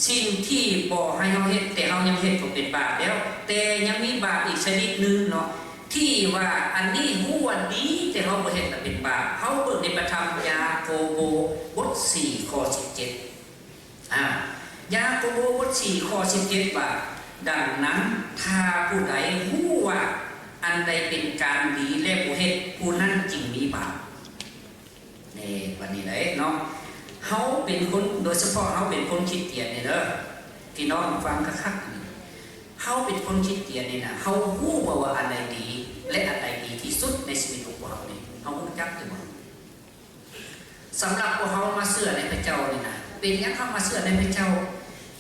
ສິ່ງທີ່ບໍ່ໃຫ້ເຮົາເຮັດ ແຕ່ເຮົາຍັງເຮັດກໍເປັນບາບແລ້ວ. ແຕ່ຍັງມີບາບອີກຊະນິດໜຶ່ງເນາະ ທີ່ວ່າອັນນີ້ຮູ້ວ່າດີ ແຕ່ເຮົາບໍ່ເຮັດລະເປັນບາບ. ເຮົາເບິ່ງໃນພະທຳຢາໂກໂບ ບົດສີ່ ຂໍ້ສິບເຈັດ ອາ ຢາໂກໂບ ບົດສີ່ ຂໍ້ສິບເຈັດ ວ່າ ດັ່ງນັ້ນ ຖ້າຜູ້ໃດຮູ້ວ່າອັນໃດເປັນການດີ ແລະ ບໍ່ເຮັດ ຜູ້ນັ້ນຈຶ່ງມີບາບ. ນີ້ ບັດນີ້ເດ້ເນາະ ເຮົາເປັນຄົນ ໂດຍສະເພາະເຮົາເປັນຄົນຄຣິສຕຽນນີ້ເດີ ພີ່ນ້ອງຟັງຄັກໆ ນີ້ ເຮົາເປັນຄົນຄຣິສຕຽນນີ້ນະ ເຮົາຮູ້ບໍ່ວ່າອັນໃດດີ ແລະ ອັນໃດດີທີ່ສຸດໃນຊີວິດຂອງພວກເຮົານີ້ ເຮົາຮູ້ຈັກຢູ່ບໍ່? ສຳລັບພວກເຮົາມາເຊື່ອໃນພະເຈົ້ານີ້ນະ ເປັນຫຍັງເຮົາມາເຊື່ອໃນພະເຈົ້າ?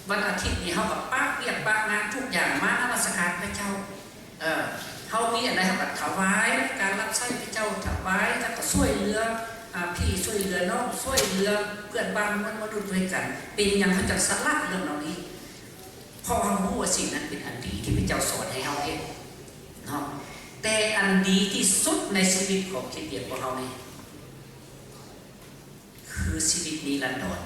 ວັນອາທິດນີ້ເຮົາກໍປະວຽກປະງານທຸກຢ່າງມານະມັດສະການພະເຈົ້າ. ເອີ ເຮົາມີອັນໃດເຮົາກໍຖວາຍການຮັບໃຊ້ພະເຈົ້າ ຖວາຍ ແລ້ວກໍຊ່ວຍເຫຼືອ ອາ ພີ່ ຊ່ວຍເຫຼືອນ້ອງ ຊ່ວຍເຫຼືອເພື່ອນບ້ານ ມວນມະນຸດດ້ວຍກັນ. ເປັນຫຍັງເຮົາຈັ່ງສະຫຼະເລື່ອງເຫຼົ່ານີ້? ເພາະເຮົາຮູ້ວ່າສິ່ງນັ້ນເປັນອັນດີທີ່ພະເຈົ້າສອນໃຫ້ເຮົາເຮັດເນາະ. ແຕ່ອັນດີທີ່ສຸດໃນຊີວິດຂອງຄຣິສຕຽນພວກເຮົານີ້ ຄືຊີວິດນິລັນດອນ,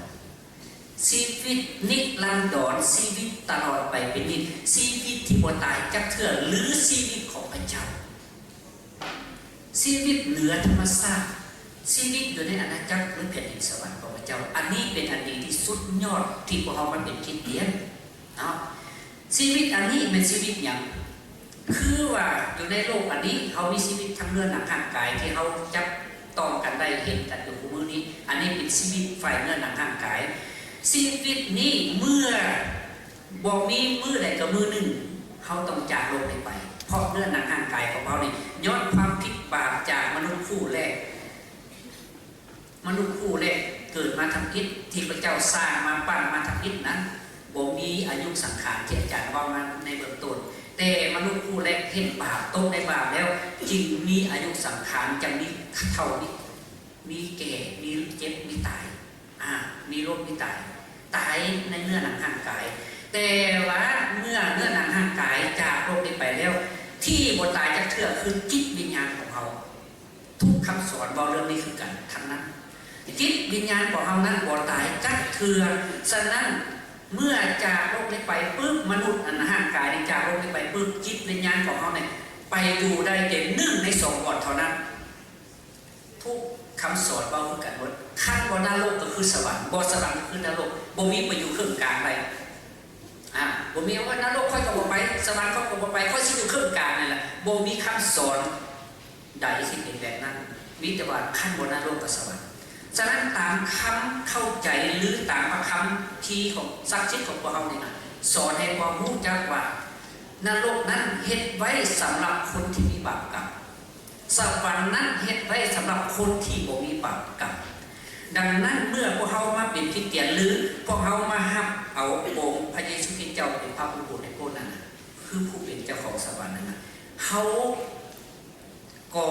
ຊີວິດນິລັນດອນ, ຊີວິດຕະຫຼອດໄປເປັນນິດ, ຊີວິດທີ່ບໍ່ຕາຍຈັກເທື່ອ ຫຼື ຊີວິດຂອງພະເຈົ້າ, ຊີວິດເໜືອທຳມະຊາດ, ຊີວິດຢູ່ໃນອານາຈັກ ຫຼື ແຜ່ນດິນສະຫວັນຂອງພະເຈົ້າ. ອັນນີ້ເປັນອັນດີທີ່ສຸດຍອດທີ່ພວກເຮົາມາເປັນຄຣິສຕຽນເນາະ. ຊີວິດອັນນີ້ແມ່ນຊີວິດຫຍັງ? ຄືວ່າຢູ່ໃນໂລກອັນນີ້ ເຮົາມີຊີວິດທາງເນື້ອໜັງຮ່າງກາຍທີ່ເຮົາຈັບຕ້ອງກັນໄດ້ ເຫັນກັນຢູ່ຄູ່ມື້ນີ້, ອັນນີ້ເປັນຊີວິດຝ່າຍເນື້ອໜັງຮ່າງກາຍ. ຊີວິດນີ້ເມື່ອບໍ່ມີມື້ໃດກໍມື້ໜຶ່ງ ເຮົາຕ້ອງຈາກໂລກນີ້ໄປ, ເພາະເນື້ອໜັງຮ່າງກາຍຂອງເຮົານີ້ ຍ້ອນຄວາມຜິດບາບຈາກມະນຸດຄູ່ແລກ, ມະນຸດຄູ່ແລກເກີດມາທຳອິດ ທີ່ພະເຈົ້າສ້າງມາ, ປັ້ນມາທຳອິດນັ້ນ ບໍ່ມີອາຍຸສັງຂານທີ່ອາຈານເວົ້າມາໃນເບື້ອງຕົ້ນ, ແຕ່ມະນຸດຜູ້ແລກເຫັນບາບ, ຕົກໃນບາບແລ້ວ ຈຶ່ງມີອາຍຸສັງຂານ, ຈັ່ງມີເຖົ້າ, ມີ, ມີແກ່, ມີເຈັບ, ມີຕາຍ, ອາ, ມີລົ້ມ, ມີຕາຍ, ຕາຍໃນເນື້ອໜັງຮ່າງກາຍ. ແຕ່ວ່າເມື່ອເນື້ອໜັງຮ່າງກາຍຈາກໂລກນີ້ໄປແລ້ວ, ທີ່ບໍ່ຕາຍຈັກເທື່ອຄືຈິດວິນຍານຂອງເຮົາ. ທຸກຄຳສອນເວົ້າເລື່ອງນີ້ຄືກັນທັງນັ້ນ. ຈິດວິນຍານຂອງເຮົານັ້ນບໍ່ຕາຍຈັກເທື່ອ. ສະນັ້ນ ເມື່ອຈາກໂລກນີ້ໄປປຶບ, ມະນຸດ ອັນຮ່າງກາຍນີ້ຈາກໂລກນີ້ໄປປຶບ, ຈິດວິນຍານຂອງເຮົານີ້ໄປຢູ່ໄດ້ແຕ່ໜຶ່ງໃນສອງບ່ອນເທົ່ານັ້ນ. ທຸກຄຳສອນເວົ້າຄືກັນໝົດ. ຄັນບໍ່ນະລົກກໍຄືສະຫວັນ, ບໍ່ສະຫວັນກໍຄືນະລົກ. ບໍ່ມີໄປຢູ່ເຄິ່ງກາງໄດ້. ອາ, ບໍ່ມີວ່ານະລົກຂ້ອຍກໍບໍ່ໄປ, ສະຫວັນຂ້ອຍກໍບໍ່ໄປ, ຂ້ອຍຊິຢູ່ເຄິ່ງກາງນີ້ແຫຼະ. ບໍ່ມີຄຳສອນ ໃດຊິເປັນແບບນັ້ນ, ມີແຕ່ວ່າຄັນບໍ່ນະລົກກັບສະຫວັນ. ສະນັ້ນ ຕາມຄຳເຂົ້າໃຈ ຫຼື ຕາມພະຄຳພີຂອງສັກສິດຂອງພວກເຮົານີ້ນະ ສອນໃຫ້ພວກເຮົາຮູ້ຈັກວ່າ ນະລົກນັ້ນເຮັດໄວ້ສຳລັບຄົນທີ່ມີບາບກຳ, ສະຫວັນນັ້ນເຮັດໄວ້ສຳລັບຄົນທີ່ບໍ່ມີບາບກຳ. ດັ່ງນັ້ນ ເມື່ອພວກເຮົາມາເປັນຄຣິສຕຽນ ຫຼື ພວກເຮົາມາຮັບເອົາອົງພະເຢຊູຄຣິສເຈົ້າເປັນພະຜູ້ໂປດໃຫ້ໂກນນັ້ນນະ, ຄືຜູ້ເປັນເຈົ້າຂອງສະຫວັນນັ້ນນະ, ເຮົາ ກໍ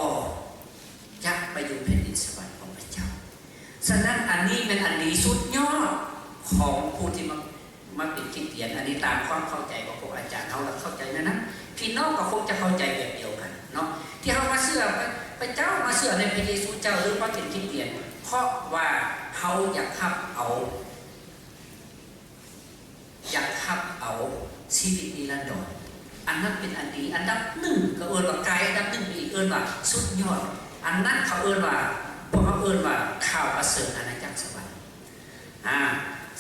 ຈະໄປຢູ່ແຜ່ນດິນສະຫວັນຂອງພະເຈົ້າ. ສະນັ້ນ ອັນນີ້ແມ່ນອັນດີສຸດຍອດຂອງຜູ້ທີ່ມາ, ມາເປັນຄຣິສຕຽນ. ອັນນີ້ຕາມຄວາມເຂົ້າໃຈຂອງພວກອາຈານເຮົາ ລະເຂົ້າໃຈແນວນັ້ນ. ພີ່ນ້ອງກໍຄົງຈະເຂົ້າໃຈແບບດຽວກັນເນາະ, ທີ່ເຮົາມາເຊື່ອພະ, ພະເຈົ້າ, ມາເຊື່ອໃນພະເຢຊູເຈົ້າ ຫຼື ມາເປັນຄຣິສຕຽນ ເພາະວ່າເຮົາຢາກຮັບເອົາ ຢາກຮັບເອົາຊີວິດນິລັນດອນ. ອັນນັ້ນເປັນອັນດີອັນດັບໜຶ່ງ, ກໍເອີ້ນວ່າກາຍອັນດັບໜຶ່ງໄປອີກ, ເອີ້ນວ່າສຸດຍອດ. ອັນນັ້ນເຂົາເອີ້ນວ່າ, ພວກເຮົາເອີ້ນວ່າຂ່າວປະເສີດອານາຈັກສະຫວັນ. ອາ,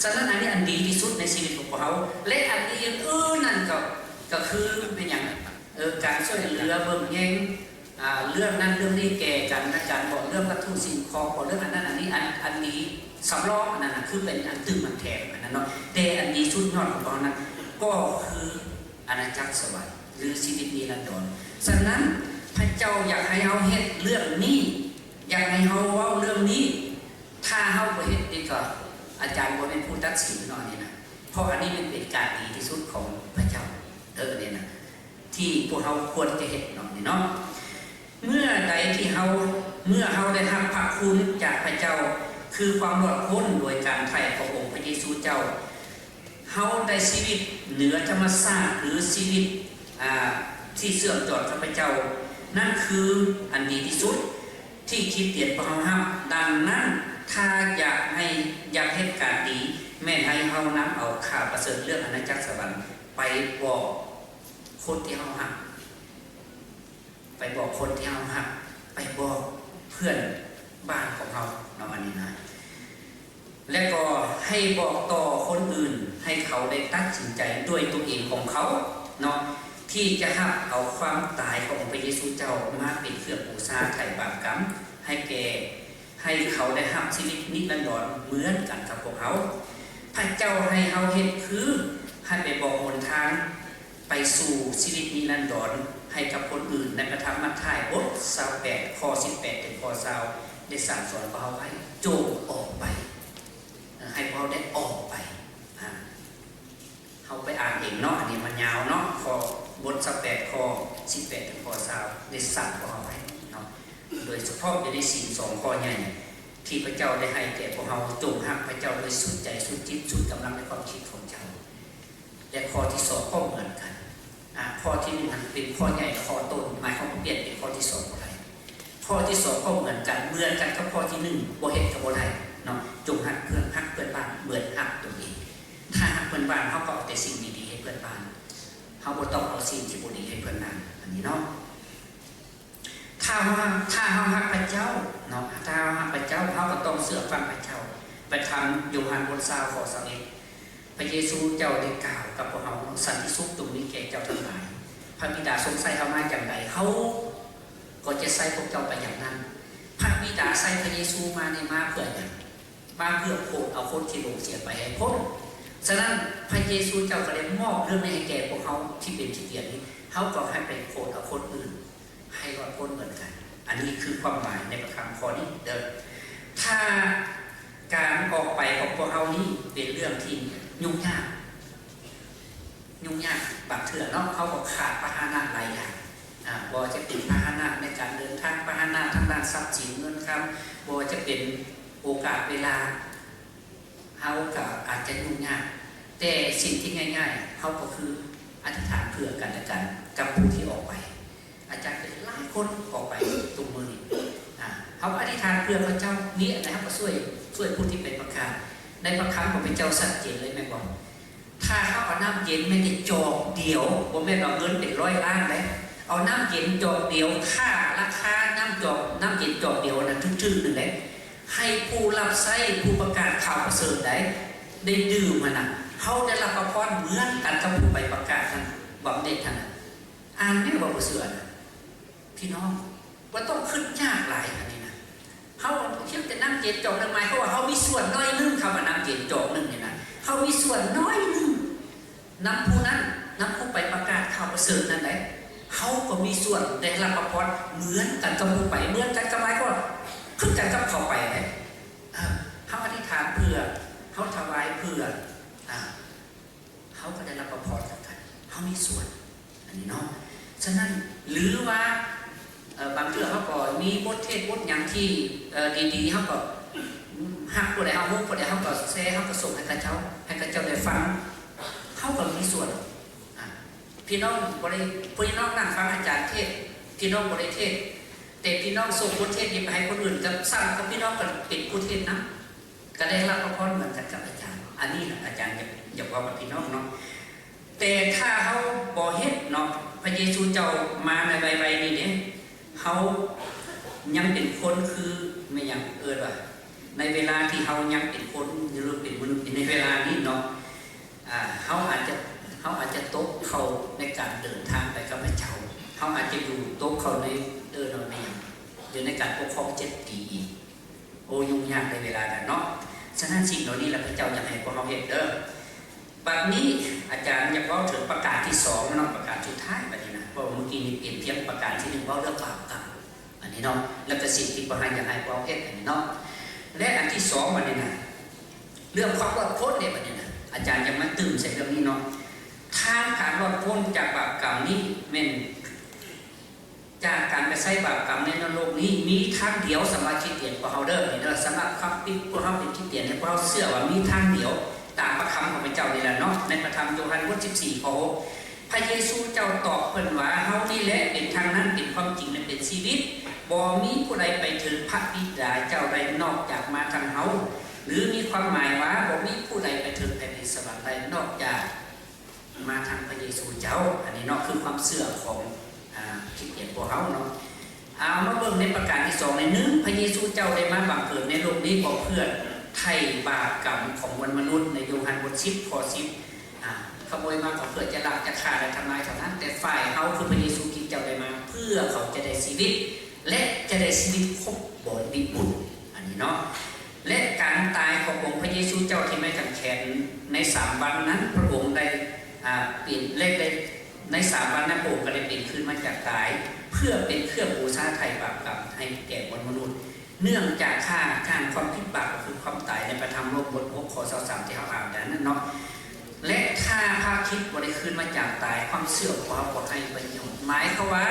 ສະນັ້ນ ອັນນີ້ອັນດີທີ່ສຸດໃນຊີວິດຂອງພວກເຮົາ. ແລະ ອັນດີອື່ນໆນັ້ນກໍ, ກໍຄືແມ່ນຫຍັງ? ເອີ, ການຊ່ວຍເຫຼືອເບິ່ງແຍງ ອ່າ ເລື່ອງນັ້ນເລື່ອງນີ້ແກ່ກັນນະ, ການບອກເລື່ອງວັດຖຸສິ່ງຂອງ, ບອກເລື່ອງອັນນັ້ນອັນນີ້, ອັນ, ອັນດີສຳລອງອັນນັ້ນນະ ຄືເປັນອັນຕື່ມອັນແຖມອັນນັ້ນເນາະ. ແຕ່ອັນດີສຸດຍອດຂອງເຮົານັ້ນ ກໍຄືອານາຈັກສະຫວັນ ຫຼື ຊີວິດນິລັນດອນ. ສະນັ້ນ ພະເຈົ້າຢາກໃຫ້ເຮົາເຮັດເລື່ອງນີ້, ຢາກໃຫ້ເຮົາເວົ້າເລື່ອງນີ້. ຖ້າເຮົາບໍ່ເຮັດນີ້ ກໍອາຈານບໍ່ແມ່ນຜູ້ຕັດສິນເນາະ ອັນນີ້ນະ, ເພາະອັນນີ້ມັນເປັນການດີທີ່ສຸດຂອງພະເຈົ້າເດີ ອັນນີ້ນະ. ທີ່ພວກເຮົາຄວນຈະເຮັດເນາະ ນີ້ເນາະ. ເມື່ອໃດທີ່ເຮົາ, ເມື່ອເຮົາໄດ້ຮັບພະຄຸນຈາກພະເຈົ້າ ຄືຄວາມລອດພົ້ນໂດຍການໄຖ່ຂອງອົງພະເຢຊູເຈົ້າ, ເຮົາໄດ້ຊີວິດເໜືອທຳມະຊາດ ຫຼື ຊີວິດ, ອາ, ທີ່ເຊື່ອມຈອດກັບພະເຈົ້າ, ນັ້ນຄືອັນດີທີ່ສຸດ ທີ່ຄຣິສຕຽນພວກເຮົາຮັບ. ດັ່ງນັ້ນ, ຖ້າຢາກໃຫ້, ຢາກເຮັດການດີ, ແມ່ນໃຫ້ເຮົານຳເອົາຂ່າວປະເສີດເລື່ອງອານາຈັກສະຫວັນໄປບອກຄົນທີ່ເຮົາຮັກ, ໄປບອກຄົນທີ່ເຮົາຮັກ, ໄປບອກເພື່ອນບ້ານຂອງເຮົາເນາະ ອັນນີ້ນະ. ແລະກໍໃຫ້ບອກຕໍ່ຄົນອື່ນ ໃຫ້ເຂົາໄດ້ຕັດສິນໃຈດ້ວຍຕົວເອງຂອງເຂົາເນາະ ທີ່ຈະຮັບເອົາຄວາມຕາຍຂອງພະເຢຊູເຈົ້າມາເປັນເຄື່ອງບູຊາໄຖ່ບາບກຳໃຫ້ແກ່, ໃຫ້ເຂົາໄດ້ຮັບຊີວິດນິລັນດອນເໝືອນກັນກັບພວກເຮົາ. ພະເຈົ້າໃຫ້ເຮົາເຮັດຄືໃຫ້ໄປບອກຫົນທາງ ໄປສູ່ຊີວິດນິລັນດອນໃຫ້ກັບຄົນອື່ນ. ໃນພະທຳມັດທາຍບົດຊາວແປດ ຂໍ້ສິບແປດເຖິງຂໍ້ຊາວ ໄດ້ສັ່ງສອນພວກເຮົາໄວ້ ຈົ່ງອອກໄປ, ໃຫ້ພວກເຮົາໄດ້ອອກໄປ. ເຮົາໄປອ່ານເອງເນາະ, ອັນນີ້ມັນຍາວເນາະ, ຂໍ້ບົດຊາວແປດ ຂໍ້ສິບແປດເຖິງຂໍ້ຊາວ ໄດ້ສັ່ງພວກເຮົາໄວ້ເນາະ, ໂດຍສະເພາະຢູ່ໃນສິນສອງຂໍ້ໃຫຍ່ ທີ່ພະເຈົ້າໄດ້ໃຫ້ແກ່ພວກເຮົາ, ຈົ່ງຮັກພະເຈົ້າດ້ວຍສຸດໃຈ, ສຸດຈິດ, ສຸດກຳລັງໃນຄວາມຄິດຂອງເຈົ້າ. ແລະ ຂໍ້ທີສອງກໍເໝືອນກັນ. ອາ, ຂໍ້ທີໜຶ່ງຫັ້ນເປັນຂໍ້ໃຫຍ່ ຂໍ້ຕົ້ນ, ໝາຍຄວາມວ່າປ່ຽນເປັນຂໍ້ທີສອງບໍ່ໄດ້. ຂໍ້ທີສອງກໍເໝືອນກັນ, ເໝືອນກັນກັບຂໍ້ທີໜຶ່ງ, ບໍ່ເຮັດກໍບໍ່ໄດ້ເນາະ. ຈົ່ງຮັກເພື່ອນ, ຮັກເພື່ອນບ້ານເໝືອນຮັກຕົນເອງ. ຖ້າຮັກເພື່ອນບ້ານ, ເຮົາກໍເອົາແຕ່ສິ່ງດີໆໃຫ້ເພື່ອນບ້ານ. ເຮົາບໍ່ຕ້ອງເອົາສິ່ງທີ່ບໍ່ດີໃຫ້ເພື່ອນບ້ານ. ອັນນີ້ເນາະ. ຖ້າເຮົາ, ຖ້າເຮົາຮັກພະເຈົ້າເນາະ, ຖ້າເຮົາຮັກພະເຈົ້າ, ເຮົາກໍຕ້ອງເຊື່ອຟັງພະເຈົ້າ. ໄປທຳໂຍຮັນບົດຊາວ ຂໍ້ຊາວເອັດ, ພະເຢຊູເຈົ້າໄດ້ກ່າວກັບພວກເຮົາ, ສັນຕິສຸກຈົ່ງມີແກ່ເຈົ້າທັງຫຼາຍ. ພະບິດາຊົງໃຊ້ເຮົາມາຢ່າງໃດ, ເຮົາກໍຈະໃຊ້ພວກເຈົ້າໄປຢ່າງນັ້ນ. ພະບິດາໃຊ້ພະເຢຊູມານີ້ມາເພື່ອຫຍັງ? ມາເພື່ອໂຜດເອົາຄົນທີ່ຫຼົງເສຍໄປໃຫ້ພົ້ນ. ສະນັ້ນ ພະເຢຊູເຈົ້າກໍໄດ້ມອບເລື່ອງນີ້ໃຫ້ແກ່ພວກເຮົາທີ່ເປັນຄຣິສຕຽນນີ້, ເຮົາກໍໃຫ້ໄປໂຜດເອົາຄົນອື່ນໃຫ້ລອດພົ້ນເໝືອນກັນ. ອັນນີ້ຄືຄວາມໝາຍໃນພະຄຳຂໍ້ນີ້ເດີ. ຖ້າ ການອອກໄປຂອງພວກເຮົານີ້ເປັນເລື່ອງທີ່ຫຍຸ້ງຍາກ ຫຍຸ້ງຍາກບາງເທື່ອເນາະ ເຮົາກໍຂາດພາຫະນະຫຼາຍຢ່າງ ອາ ບໍ່ວ່າຈະເປັນພາຫະນະໃນການເດີນທາງ ພາຫະນະທາງດ້ານຊັບສິນເງິນຄຳ ບໍ່ວ່າຈະເປັນໂອກາດເວລາ ເຮົາກໍອາດຈະຫຍຸ້ງຍາກ ແຕ່ສິ່ງທີ່ງ່າຍໆ ເຮົາກໍຄືອະທິຖານເພື່ອກັນແລະກັນກັບຜູ້ທີ່ອອກໄປ. ອາຈານເຫັນຫຼາຍຄົນອອກໄປທຸກມື້ນີ້ ອາ ເຮົາອະທິຖານເພື່ອເຂົາເຈົ້າ ມີອັນໃດເຮົາກໍຊ່ວຍ ຊ່ວຍຜູ້ທີ່ໄປປະກາດ. ໃນພະຄຳຂອງພະເຈົ້າຊັດເຈນເລີຍແມ່ນບໍ່? ຖ້າເຮົາເອົານ້ຳເຢັນແມ້ແຕ່ຈອກດຽວ ບໍ່ແມ່ນວ່າເງິນເປັນຮ້ອຍລ້ານເດ້ ເອົານ້ຳເຢັນຈອກດຽວ ຄ່າລາຄານ້ຳຈອກ ນ້ຳເຢັນຈອກດຽວນັ້ນຖືກໆໜຶ່ງເດ້ ໃຫ້ຜູ້ຮັບໃຊ້ ຜູ້ປະກາດຂ່າວປະເສີດໃດ ໄດ້ດື່ມຫັ້ນນະ ເຮົາໄດ້ຮັບພະພອນເໝືອນກັນກັບຜູ້ໄປປະກາດນັ້ນ ບຳເນັດຫັ້ນນະ. ອ່ານແມ່ນບໍ່ ບໍ່ເຊື່ອນະ ພີ່ນ້ອງ ບໍ່ຕ້ອງຄິດຍາກຫຼາຍອັນນີ້ນະ. ເຮົາພຽງແຕ່ນ້ຳເຢັນຈອກໜຶ່ງ ໝາຍຄວາມວ່າເຮົາມີສ່ວນໜ້ອຍໜຶ່ງ ຄຳວ່ານ້ຳເຢັນຈອກໜຶ່ງນີ້ນະ ເຮົາມີສ່ວນໜ້ອຍໜຶ່ງນຳຜູ້ນັ້ນ ນຳຜູ້ໄປປະກາດຂ່າວປະເສີດນັ້ນໃດ ເຮົາກໍມີສ່ວນໄດ້ຮັບພະພອນເໝືອນກັນກັບຜູ້ໄປ ເໝືອນກັນກັບ ໝາຍຄວາມວ່າຄືກັນກັບເຂົາໄປເດ້. ເອີ ເຮົາອະທິຖານເພື່ອ ເຮົາຖວາຍເພື່ອ ອາ ເຮົາກໍໄດ້ຮັບພະພອນຄືກັນ ເຮົາມີສ່ວນອັນນີ້ເນາະ. ສະນັ້ນ ຫຼືວ່າ ເອີ ບາງເທື່ອເຮົາກໍມີບົດເທດບົດຫຍັງທີ່ ເອີ ດີໆ ເຮົາກໍຮັກຜູ້ໃດ ເຮົາຮູ້ຜູ້ໃດ ເຮົາກໍແຊ ເຮົາກໍສົ່ງໃຫ້ເຂົາເຈົ້າ ໃຫ້ເຂົາເຈົ້າໄດ້ຟັງ ເຮົາກໍມີສ່ວນ. ອາ ພີ່ນ້ອງບໍ່ໄດ້ ພີ່ນ້ອງນັ່ງຟັງອາຈານເທດ ພີ່ນ້ອງບໍ່ໄດ້ເທດ ແຕ່ພີ່ນ້ອງສົ່ງບົດເທດນີ້ໄປໃຫ້ຄົນອື່ນ ກໍຊ້ຳກັບພີ່ນ້ອງກໍເປັນຜູ້ເທດນຳ ກໍໄດ້ຮັບພະພອນເໝືອນກັນກັບອາຈານ. ອັນນີ້ລະອາຈານຢາກ ຢາກເວົ້າກັບພີ່ນ້ອງເນາະ ແຕ່ຖ້າເຮົາບໍ່ເຮັດເນາະ ພະເຢຊູເຈົ້າມາໃນໄວໆນີ້ເດ້ ເຮົາຍັງເປັນຄົນຄື ແມ່ນຫຍັງເອີ້ນວ່າ ໃນເວລາທີ່ເຮົາຍັງເປັນຄົນ ຫຼືເປັນມະນຸດຢູ່ໃນເວລານີ້ເນາະ ອາ ເຮົາອາດຈະ ເຮົາອາດຈະຕົກເຂົ້າໃນການເດີນທາງໄປກັບພະເຈົ້າ ເຮົາອາດຈະຢູ່ຕົກເຂົ້າໃນ ເອີ້ນວ່າແມ່ນຫຍັງ ຢູ່ໃນການປົກຄອງເຈັດປີອີກ. ໂອ້ ຫຍຸ້ງຍາກໃນເວລານັ້ນເນາະ. ສະນັ້ນ ສິ່ງເຫຼົ່ານີ້ລະພະເຈົ້າຢາກໃຫ້ພວກເຮົາເຮັດເດີ. ບັດນີ້ອາຈານຢາກເວົ້າເຖິງປະການທີສອງເນາະ ປະການສຸດທ້າຍບັດນີ້ນະ ເພາະວ່າມື້ກີ້ນີ້ເປັນພຽງປະການທີໜຶ່ງ ເວົ້າເລື່ອງບາບກຳ ອັນນີ້ເນາະ ແລ້ວກໍສິ່ງທີ່ພະເຈົ້າຢາກໃຫ້ພວກເຮົາເຮັດ ອັນນີ້ເນາະ ແລະ ອັນທີສອງບັດນີ້ນະ ເລື່ອງຄວາມລອດພົ້ນເດ້ ບັດນີ້ນະ ອາຈານຢາກມາຕື່ມໃສ່ເລື່ອງນີ້ເນາະ. ທາງການລອດພົ້ນຈາກບາບກຳນີ້ແມ່ນ ຈາກການໄປໃຊ້ບາບກຳໃນໂລກນີ້ ມີທາງດຽວ ສຳລັບຄຣິສຕຽນພວກເຮົາເດີ ນີ້ເດີ ສຳລັບຄວາມເປັນ ພວກເຮົາເປັນຄຣິສຕຽນນີ້ ພວກເຮົາເຊື່ອວ່າມີທາງດຽວ ຕາມພະຄຳຂອງພະເຈົ້ານີ້ແຫຼະເນາະ. ໃນພະທຳໂຢຮັນບົດສິບສີ່ ຂໍ້ຫົກ ພະເຢຊູເຈົ້າຕອບເພິ່ນວ່າ ເຮົານີ້ແຫຼະເປັນທາງນັ້ນ ເປັນຄວາມຈິງ ແລະ ເປັນຊີວິດ ບໍ່ມີຜູ້ໃດໄປເຖິງພະບິດາເຈົ້າໄດ້ ນອກຈາກມາທາງເຮົາ ຫຼື ມີຄວາມໝາຍວ່າ ບໍ່ມີຜູ້ໃດໄປເຖິງແຜ່ນດິນສະຫວັນໄດ້ ນອກຈາກ ມາທາງພະເຢຊູເຈົ້າ. ອັນນີ້ເນາະ ຄືຄວາມເຊື່ອຂອງ ອາ ຄຣິສຕຽນພວກເຮົາເນາະ. ເອົາມາເບິ່ງໃນປະການທີສອງ ໃນໜຶ່ງ ພະເຢຊູເຈົ້າໄດ້ມາບັງເກີດໃນໂລກນີ້ກໍເພື່ອໄຖ່ບາບກຳຂອງມວນມະນຸດ ໃນໂຢຮັນບົດສິບ ຂໍ້ສິບ ອາ ຂະໂມຍມາກໍເພື່ອຈະລັກ ຈະຂ້າ ແລະ ທຳລາຍເທົ່ານັ້ນ, ແຕ່ຝ່າຍເຮົາຄືພະເຢຊູຄຣິສເຈົ້າໄດ້ມາເພື່ອເຂົາຈະໄດ້ຊີວິດ ແລະ ຈະໄດ້ຊີວິດຄົບບໍລິບູນ ອັນນີ້ເນາະ ແລະ ການຕາຍຂອງອົງພະເຢຊູເຈົ້າທີ່ໄມ້ກາງແຂນໃນສາມວັນນັ້ນ ພະອົງໄດ້ ອາ ເປັນ ແລະ ໄດ້ ໃນສາມວັນນັ້ນ ພະອົງກໍໄດ້ເປັນຄືນມາຈາກຕາຍ ເພື່ອເປັນເຄື່ອງບູຊາໄຖ່ບາບກຳໃຫ້ແກ່ມວນມະນຸດ ເນື່ອງຈາກຄ່າຈ້າງຄວາມຜິດບາບ ກໍຄືຄວາມຕາຍ ໃນພະທຳໂລມບົດຫົກ ຂໍ້ຊາວສາມ ທີ່ເຮົາອ່ານໄປນັ້ນເນາະ ແລະ ຖ້າພະຄຣິດບໍ່ໄດ້ຄືນມາຈາກຕາຍ ຄວາມເຊື່ອຂອງເຮົາກໍໄຮ້ປະໂຫຍດ ໝາຍຄວາມວ່າ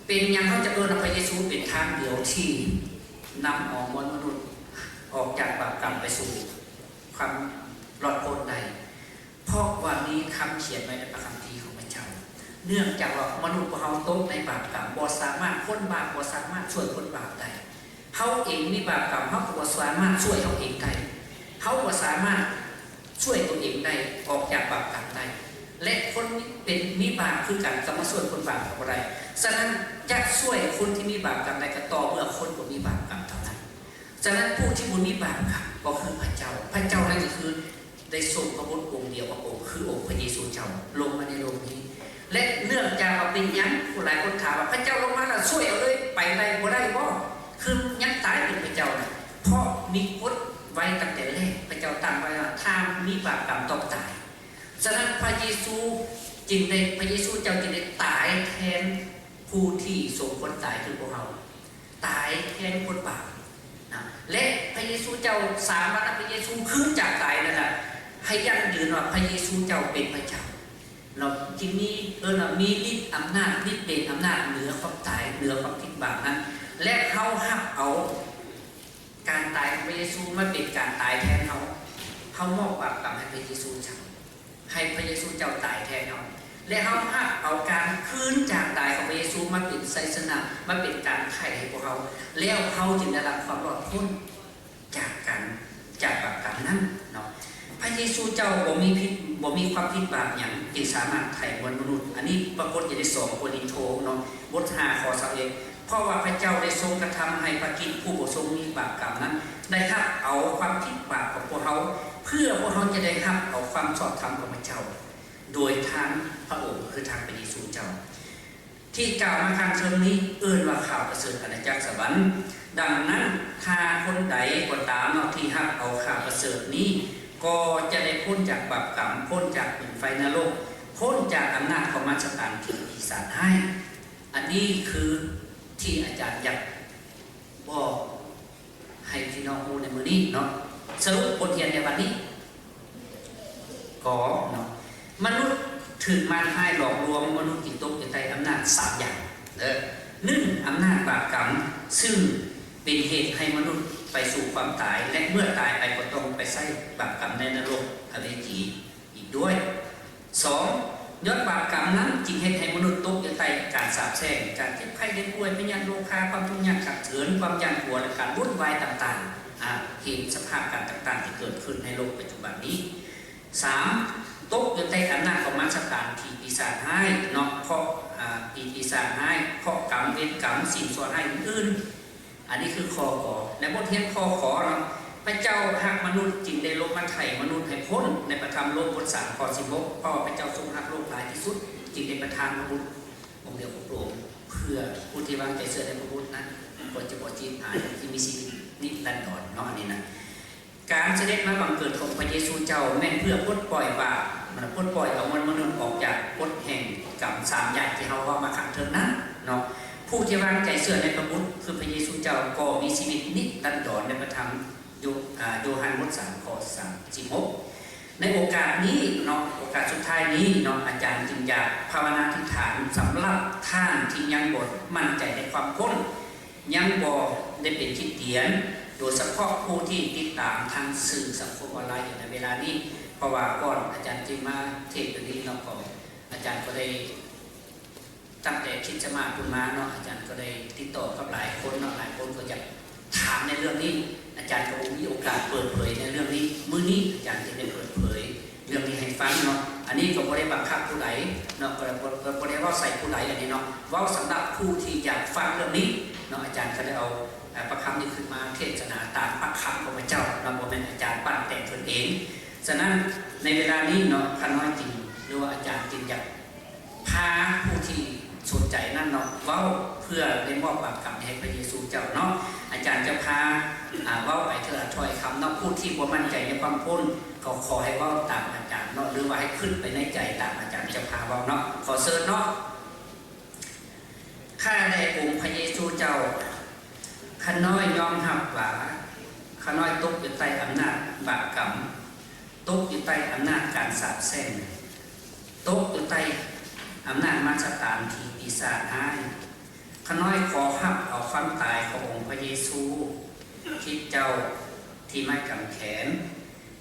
ເປັນຫຍັງເຮົາຈະເອີ້ນວ່າພະເຢຊູເປັນທາງດຽວທີ່ນຳເອົາມວນມະນຸດອອກຈາກບາບກຳໄປສູ່ຄວາມລອດພົ້ນໄດ້? ເພາະວ່າມີຄຳຂຽນໄວ້ໃນພະຄຳພີຂອງພະເຈົ້າ. ເນື່ອງຈາກວ່າມະນຸດພວກເຮົາຕົກໃນບາບກຳ, ບໍ່ສາມາດ, ຄົນບາບບໍ່ສາມາດຊ່ວຍຄົນບາບໄດ້. ເຮົາເອງມີບາບກຳ, ເຮົາກໍບໍ່ສາມາດຊ່ວຍເຮົາເອງໄດ້. ເຮົາບໍ່ສາມາດ ຊ່ວຍຕົວເອງໄດ້ ອອກຈາກບາບກຳໄດ້ ແລະ ຄົນເປັນ ມີບາບຄືກັນກໍມາຊ່ວຍຄົນບາບກໍບໍ່ໄດ້. ສະນັ້ນ ຈະຊ່ວຍຄົນທີ່ມີບາບກຳໄດ້ກໍຕໍ່ເມື່ອຄົນບໍ່ມີບາບກຳເທົ່ານັ້ນ. ສະນັ້ນ ຜູ້ທີ່ບໍ່ມີບາບກຳກໍຄືພະເຈົ້າ. ພະເຈົ້ານັ້ນກໍຄືໄດ້ຊົງພະບຸດອົງດຽວຂອງພະອົງ ຄືອົງພະເຢຊູເຈົ້າລົງມາໃນໂລກນີ້ ແລະ ເນື່ອງຈາກວ່າເປັນຫຍັງ ຜູ້ຫຼາຍຄົນຖາມວ່າ ພະເຈົ້າລົງມາແລ້ວຊ່ວຍເອົາເລີຍ ໄປໄດ້ບໍ່ໄດ້ບໍ່? ຄືຍັງຕາຍເປັນພະເຈົ້ານະ? ເພາະມີກົດໄວ້ຕັ້ງແຕ່ແລກ ພະເຈົ້າຕັ້ງໄວ້ວ່າ ຖ້າມີບາບກຳຕ້ອງຕາຍ. ສະນັ້ນ ພະເຢຊູຈຶ່ງໄດ້ ພະເຢຊູເຈົ້າຈຶ່ງໄດ້ຕາຍແທນຜູ້ທີ່ສົມຄວນຕາຍຄືພວກເຮົາ ຕາຍແທນຄົນບາບນະ. ແລະ ພະເຢຊູເຈົ້າ ສາມວັນນະ ພະເຢຊູຄືນຈາກຕາຍນັ້ນນະ ໃຫ້ຢັ້ງຢືນວ່າພະເຢຊູເຈົ້າເປັນພະເຈົ້າເນາະ ທີ່ມີ ເອີ້ນວ່າມີລິດອຳນາດ ລິດເດດອຳນາດເໜືອຄວາມຕາຍ ເໜືອຄວາມຜິດບາບນັ້ນ ແລະ ເຮົາຮັບເອົາການຕາຍຂອງພະເຢຊູມາເປັນການຕາຍແທນເຮົາ ເຮົາມອບບາບກຳໃຫ້ພະເຢຊູເຈົ້າ ໃຫ້ພະເຢຊູເຈົ້າຕາຍແທນເຮົາ ແລະ ເຮົາຮັບເອົາການຄືນຈາກຕາຍຂອງພະເຢຊູມາເປັນໄຊຊະນະ ມາເປັນການໄຖ່ໃຫ້ພວກເຮົາ ແລ້ວເຮົາຈຶ່ງໄດ້ຮັບຄວາມລອດພົ້ນຈາກການ ຈາກບາບກຳນັ້ນເນາະ. ພະເຢຊູເຈົ້າບໍ່ມີຜິດ ບໍ່ມີຄວາມຜິດບາບຫຍັງ ຈຶ່ງສາມາດໄຖ່ມວນມະນຸດ. ອັນນີ້ປາກົດຢູ່ໃນສອງໂກລິນໂທເນາະ ບົດຫ້າ ຂໍ້ຊາວເອັດ ເພາະວ່າພະເຈົ້າໄດ້ຊົງກະທຳໃຫ້ພະຄຣິດຜູ້ບໍ່ຊົງມີບາບກຳນັ້ນ ໄດ້ຮັບເອົາຄວາມຜິດບາບຂອງພວກເຮົາ ເພື່ອພວກເຮົາຈະໄດ້ຮັບເອົາຄວາມຊອບທຳຂອງພະເຈົ້າ ໂດຍທາງພະອົງ ຄືທາງພະເຢຊູເຈົ້າ ທີ່ກ່າວມາຂ້າງເທິງນີ້ ເອີ້ນວ່າຂ່າວປະເສີດອານາຈັກສະຫວັນ. ດັ່ງນັ້ນ ຖ້າຄົນໃດກໍຕາມເນາະ ທີ່ຮັບເອົາຂ່າວປະເສີດນີ້ ກໍຈະໄດ້ພົ້ນຈາກບາບກຳ, ພົ້ນຈາກເປືອງໄຟນະລົກ, ພົ້ນຈາກອຳນາດຂອງມານຊາຕານທີ່ປີສາດຮ້າຍ. ອັນນີ້ຄືທີ່ອາຈານຢາກບອກ ໃຫ້ພີ່ນ້ອງຮູ້ໃນມື້ນີ້ເນາະ. ສະຫຼຸບບົດຮຽນໃນວັນນີ້ ກໍເນາະ ມະນຸດຖືກມານຮ້າຍຫຼອກລວງ, ມະນຸດຈຶ່ງຕົກຢູ່ໃຕ້ອຳນາດສາມຢ່າງເດີ. ໜຶ່ງ ອຳນາດບາບກຳ ຊຶ່ງເປັນເຫດໃຫ້ມະນຸດໄປສູ່ຄວາມຕາຍ ແລະ ເມື່ອຕາຍໄປກໍຕ້ອງໄປໃຊ້ບາບກຳໃນນະລົກອະເວຈີອີກດ້ວຍ. ສອງ ຍ້ອນບາບກຳນັ້ນຈຶ່ງເຮັດໃຫ້ມະນຸດຕົກຢູ່ໃຕ້ການສາບແຊ່ງ, ການເຈັບໄຂ້ໄດ້ປ່ວຍ, ພະຍາດໂລຄາ, ຄວາມທຸກຍາກຂາດເຂີນ, ຄວາມຢ້ານກົວ ແລະ ການວຸ່ນວາຍຕ່າງໆ, ອາ ເຫດສະພາບການຕ່າງໆທີ່ເກີດຂຶ້ນໃນໂລກປັດຈຸບັນນີ້. ສາມ ຕົກຢູ່ໃຕ້ອຳນາດຂອງມານຊາຕານທີ່ປີສາດຮ້າຍເນາະ ເພາະ ອາ ທີ່ປີສາດຮ້າຍ ເພາະກຳເວນກຳ ສິ່ງຊົ່ວຮ້າຍອື່ນໆ. ອັນນີ້ຄືຂໍ້ ກ. ໃນບົດຮຽນຂໍ້ ຂ ເນາະ ພະເຈົ້າຮັກມະນຸດຈຶ່ງໄດ້ລົງມາໄຖ່ມະນຸດໃຫ້ພົ້ນ ໃນພະທຳໂລມບົດສາມ ຂໍ້ສິບຫົກ ເພາະວ່າພະເຈົ້າຊົງຮັກໂລກຫຼາຍທີ່ສຸດ ຈຶ່ງໄດ້ປະທານພະບຸດອົງດຽວຂອງພະອົງ ເພື່ອຜູ້ທີ່ວາງໃຈເຊື່ອໃນພະບຸດນັ້ນ ກໍຈະບໍ່ຈີບຫາຍ ທີ່ມີຊີວິດນິລັນດອນເນາະ ອັນນີ້ນະ. ການສະເດັດມາບັງເກີດຂອງພະເຢຊູເຈົ້າ ແມ່ນເພື່ອປົດປ່ອຍບາບ, ປົດປ່ອຍເອົາມວນມະນຸດອອກຈາກກົດແຫ່ງກຳສາມຢ່າງທີ່ເຮົາເວົ້າມາຂ້າງເທິງນັ້ນເນາະ. ຜູ້ທີ່ວາງໃຈເຊື່ອໃນພະບຸດ ຄືພະເຢຊູເຈົ້າ ກໍມີຊີວິດນິລັນດອນໃນພະທຳໂຢ ອາ ໂຢຮັນບົດສາມ ຂໍ້ສາມສິບຫົກ. ໃນໂອກາດນີ້ເນາະ ໂອກາດສຸດທ້າຍນີ້ເນາະ ອາຈານຈຶ່ງຢາກພາວະນາອະທິຖານສຳລັບທ່ານທີ່ຍັງບໍ່ໝັ້ນໃຈໃນຄວາມພົ້ນ ຍັງບໍ່ໄດ້ເປັນຄຣິສຕຽນ ໂດຍສະເພາະຜູ້ທີ່ຕິດຕາມທາງສື່ສັງຄົມອອນລາຍຢູ່ໃນເວລານີ້ ເພາະວ່າກ່ອນອາຈານຈະມາເທດຕົວນີ້ເນາະ ກໍອາຈານກໍໄດ້ ຕັ້ງແຕ່ຄຣິສຕະມາດພຸ້ນມາເນາະ ອາຈານກໍໄດ້ຕິດຕໍ່ກັບຫຼາຍຄົນເນາະ ຫຼາຍຄົນກໍຢາກຖາມໃນເລື່ອງນີ້ ອາຈານກໍບໍ່ມີໂອກາດເປີດເຜີຍໃນເລື່ອງນີ້ ມື້ນີ້ອາຈານຈຶ່ງໄດ້ເປີດເຜີຍ ເລື່ອງນີ້ໃຫ້ຟັງເນາະ ອັນນີ້ກໍບໍ່ໄດ້ບັງຄັບຜູ້ໃດເນາະ ກໍ ກໍ ກໍບໍ່ໄດ້ເວົ້າໃສ່ຜູ້ໃດອັນນີ້ເນາະ ເວົ້າສຳລັບຜູ້ທີ່ຢາກຟັງເລື່ອງນີ້ເນາະ ອາຈານກໍໄດ້ເອົາ ເອີ ພະຄຳນີ້ຂຶ້ນມາເທດສະໜາຕາມພະຄຳຂອງພະເຈົ້າເນາະ ບໍ່ແມ່ນອາຈານປັ້ນແຕ່ງຂຶ້ນເອງ. ສະນັ້ນໃນເວລານີ້ເນາະ ຂ້ານ້ອຍຈຶ່ງ ຫຼືວ່າອາຈານຈຶ່ງຢາກພາຜູ້ທີ່ສົນໃຈນັ້ນເນາະ ເວົ້າເພື່ອໄດ້ມອບບາບກຳໃຫ້ພະເຢຊູເຈົ້າເນາະ ອາຈານຈະພາ ອາ ເວົ້າໄປເທື່ອລະຖ້ອຍຄຳເນາະ ຜູ້ທີ່ບໍ່ໝັ້ນໃຈໃນຄວາມພົ້ນ ກໍຂໍໃຫ້ເວົ້າຕາມອາຈານເນາະ ຫຼືວ່າໃຫ້ຄິດໄປໃນໃຈຕາມອາຈານຈະພາເວົ້າເນາະ ຂໍເຊີນເນາະ. ຂ້າແດ່ອົງພະເຢຊູເຈົ້າ, ຂ້ານ້ອຍຍອມຮັບວ່າ ຂ້ານ້ອຍຕົກຢູ່ໃຕ້ອຳນາດບາບກຳ, ຕົກຢູ່ໃຕ້ອຳນາດການສາບແຊ່ງ, ຕົກຢູ່ໃຕ້ອຳນາດມານຊາຕານທີ່ປີສາດຮ້າຍ. ຂ້ານ້ອຍຂໍຮັບເອົາຄວາມຕາຍຂອງອົງພະເຢຊູຄຣິດເຈົ້າທີ່ໄມ້ກາງແຂນ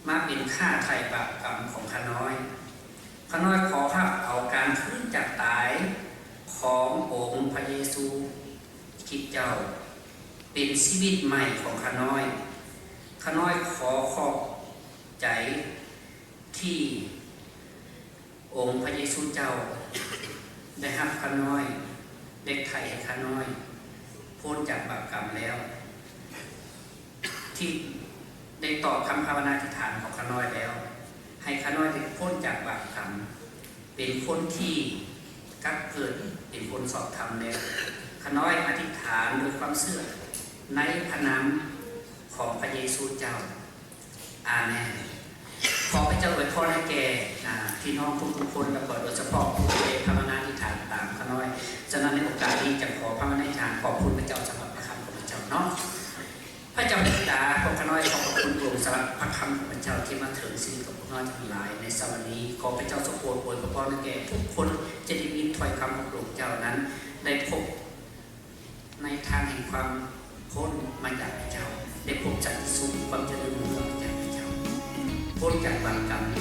ມາເປັນຄ່າໄຖ່ບາບກຳຂອງຂ້ານ້ອຍ. ຂ້ານ້ອຍຂໍຮັບເອົາການຄືນຈາກຕາຍຂອງອົງພະເຢຊູຄຣິດເຈົ້າ ເປັນຊີວິດໃໝ່ຂອງຂ້ານ້ອຍ. ຂ້ານ້ອຍຂໍຂອບໃຈທີ່ອົງພະເຢຊູເຈົ້າໄດ້ຮັບຂ້ານ້ອຍ, ໄດ້ໄຖ່ໃຫ້ຂ້ານ້ອຍພົ້ນຈາກບາບກຳແລ້ວ. ທີ່ໄດ້ຕອບຄຳພາວະນາອະທິຖານຂອງຂ້ານ້ອຍແລ້ວ, ໃຫ້ຂ້ານ້ອຍໄດ້ພົ້ນຈາກບາບກຳ, ເປັນຄົນທີ່ກັບເກີດເປັນຄົນຊອບທຳແລ້ວ. ຂ້ານ້ອຍອະທິຖານດ້ວຍຄວາມເຊື່ອໃນພະນາມຂອງພະເຢຊູເຈົ້າ. ອາເມນ. ຂໍພະເຈົ້າອວຍພອນໃຫ້ແກ່ ອາ ພີ່ນ້ອງທຸກໆຄົນ ແລ້ວກໍໂດຍສະເພາະຜູ້ທີ່ໄດ້ພາວະນາອະທິຖານຕາມຂ້ານ້ອຍ. ສະນັ້ນໃນໂອກາດນີ້ ຈະຂໍພາວະນາອະທິຖານຂອບຄຸນພະເຈົ້າສຳລັບພະຄຳຂອງພະເຈົ້າເນາະ. ພະເຈົ້າບິດາ ພວກຂ້ານ້ອຍຂໍຂອບຄຸນພະອົງສຳລັບພະຄຳຂອງພະເຈົ້າທີ່ມາເຖິງຊີວິດຂອງພວກນ້ອຍທັງຫຼາຍໃນເຊົ້າວັນນີ້. ຂໍພະເຈົ້າຊົງໂປດອວຍພອນໃຫ້ແກ່ທຸກຄົນທີ່ໄດ້ຍິນຖ້ອຍຄຳຂອງພະອົງເຈົ້ານັ້ນ ໄດ້ພົບໃນທາງແຫ່ງຄວາມພົ້ນມາຈາກພະເຈົ້າ, ໄດ້ພົບສັນຕິສຸກ ຄວາມຈະເລີນຮຸ່ງເຮືອງມາຈາກພະເຈົ້າ, ພົ້ນຈາກບາບກຳ